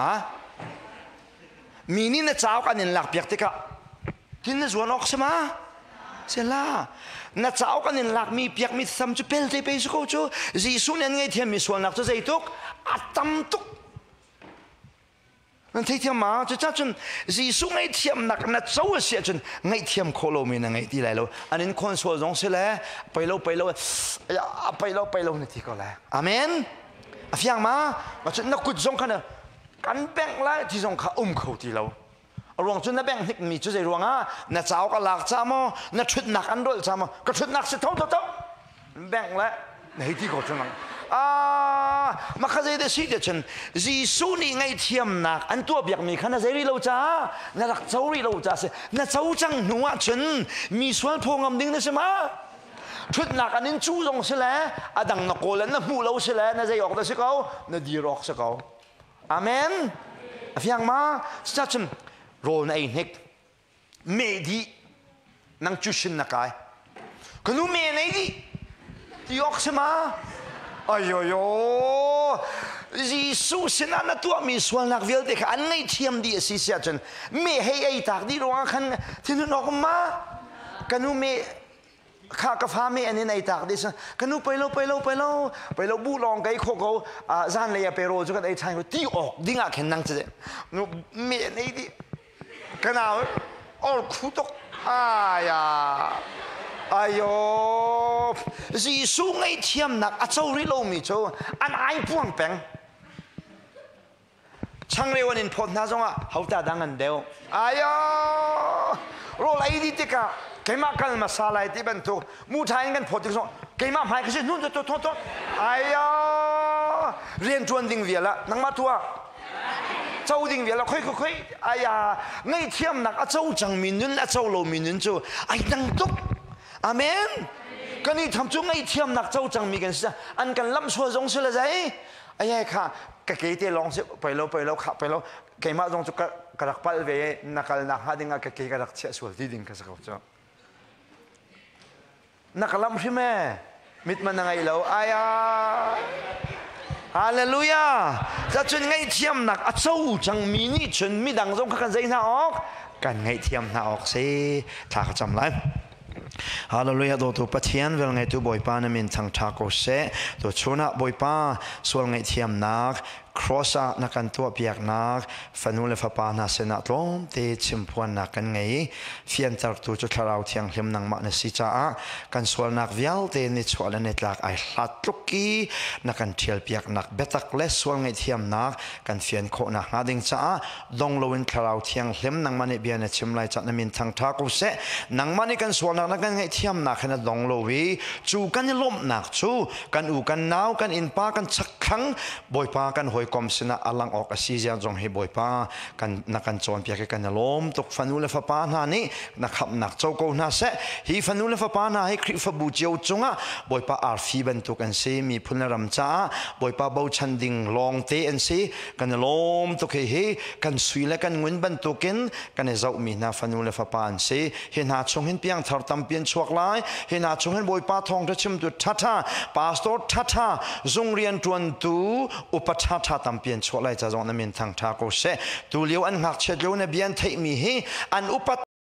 Ha? Mi nih na cauk an in lakpiak tikah tin na zuan awk si ma? Si la. Na cauk an in lakmi piakmi sam cu pelte pe si ko cu. Jesuh nih an ngaihthiammi sualnak cu zeituk? A tam tuk. Nan theithiam ma? Cucaah cun Jesuh ngaihthiamnak na co a si ahcun ngaihthiam khawh lomi na ngei ti lai lo. An in khawn sual zong si le pei lo pei lo pei lo pei lo na ti ko lai. Amen. A fiang ma? Ma cun na kut zong kha kan bengh lai ti zong kha um kho ti lo. A ruang cu na bengh hnikmi cu zei ruangah na cauk a lak ca maw na ṭhutnak an rolh ca maw ka ṭhutnak si tho tho tho bengh le na hei ti ko cu nang ah makha zei de si te cun Jesuh nih ngaihthiamnak an tuah biakmi kha na zei rih lo caah na rak co rih lo caah si na co cang hnu ah cun mi sual phaw ngam ding na si ma? Ṭhutnak an in cu zong si le a dang na kawl na hmuh lo si le na zei awk dah si ko? Na dir awk si ko. Amen. A fiang ma? Cucun rawl na ei hnik. Meh dih. Nang cu shin na kai. Ka nu me nei dih. Ti awk si ma? Ayoyo. Jesuh sinah na tuahmi sualnak vialte kha an ngaihthiam dih a si si ahcun me hei ei tak dih ruangah khan thinhun awk um ma? Ka nu me kha ka fa me an in ei tak dih ka nu pei lo pei lo pei lo pei lo bu lawng kai kho ko zan lei a pero cu kan ei than ko ti awk ding ah khin nang cu nu me nei di ka nau or khu tuk aya ayo Jesuh ngaihthiamnak a co rih lomi cu an ai puang peng. Changreu an in phawt hna zongah hota dang an deuh. Ayo! Rawl ei dih tikah keimah kal hmasa lai ti bantuk mu ṭha in kan phawt tik zong keimah hmai ka si nun to to to. Ayo! Rian ṭuan ding vial ah nangmah tu ah co ding vial ah khoi khoi khoi aya ngaihthiamnak a co cangmi nun a co lomi nun cu ai dang tuk. Amen. Kan i tham cu ngaihthiamnak co cangmi kan si. An kan lamh sual zong si le zei Ayai kha ka ke te lawng si pei lo pei lo kha pei lo keimah zong cu ka rak palh ve na kal nak hnga ding ah ka ke ka rak chiah sual ti ding ka si ko cu. Na ka lam hrim e mit man na ngei lo aya. Hallelujah. Cacun ngaihthiamnak a co cangmi nih cun midang zong kha kan zei hna awk kan ngaihthiam hna awk si. Thla ka cam lai. Hallelujah dawtu Pathian velngeitu Bawipa na min thangtha ko seh. Tuchun ah Bawipa sual ngaihthiamnak cross ah na kan tuahpiaknak fanu le fapa hna sinah tlawmte chimphuannak kan ngei. Fiantertu cu Thlarau Thianghlim nangmah na si caah kan sualnak vialte nichuah le nitlak ai hlat tluk i na kan ṭhialpiaknak biatak le sual ngaihthiamnak kan fian khawh nakhnga ding caah dong loin Thlarau Thianghlim nangmah nih bia na chim lai cah na min thangṭha ko seh. Nangmah nih kan sualnak na kan ngaihthiamnak hin a dong lo i cu kan i lawmhnak cu kan u kan nau kan innpa kan chakthlang Bawipa kan hawikom sinah a lang awk a si zia zong hi Bawipa kan na kan cawnpiak i kan i lawm tuk. Fanu le fapa hna nih na khamhnak co ko hna seh. Hi fanu le fapa hna hi Khrihfabu cio cungah Bawipa arfi bantuk an si. Miphun le ram caah Bawipa bochan ding lawngte an si. Kan i lawm tuk. Hi kan sui le kan ngun bantukin kan i zohmi hna fanu le fapa an si. Hi hna chung hin piangthar tampi an chuak lai. Hi hna chung hin Bawipa thawngṭha chimtu ṭhaṭha, pastor ṭhaṭha, zung rianṭuantu upa ṭhaṭha tampi an chuah lai ca zong na min thangṭha ko seh. Tulio an ngakchiat lio na bia an theihmi hi an upat.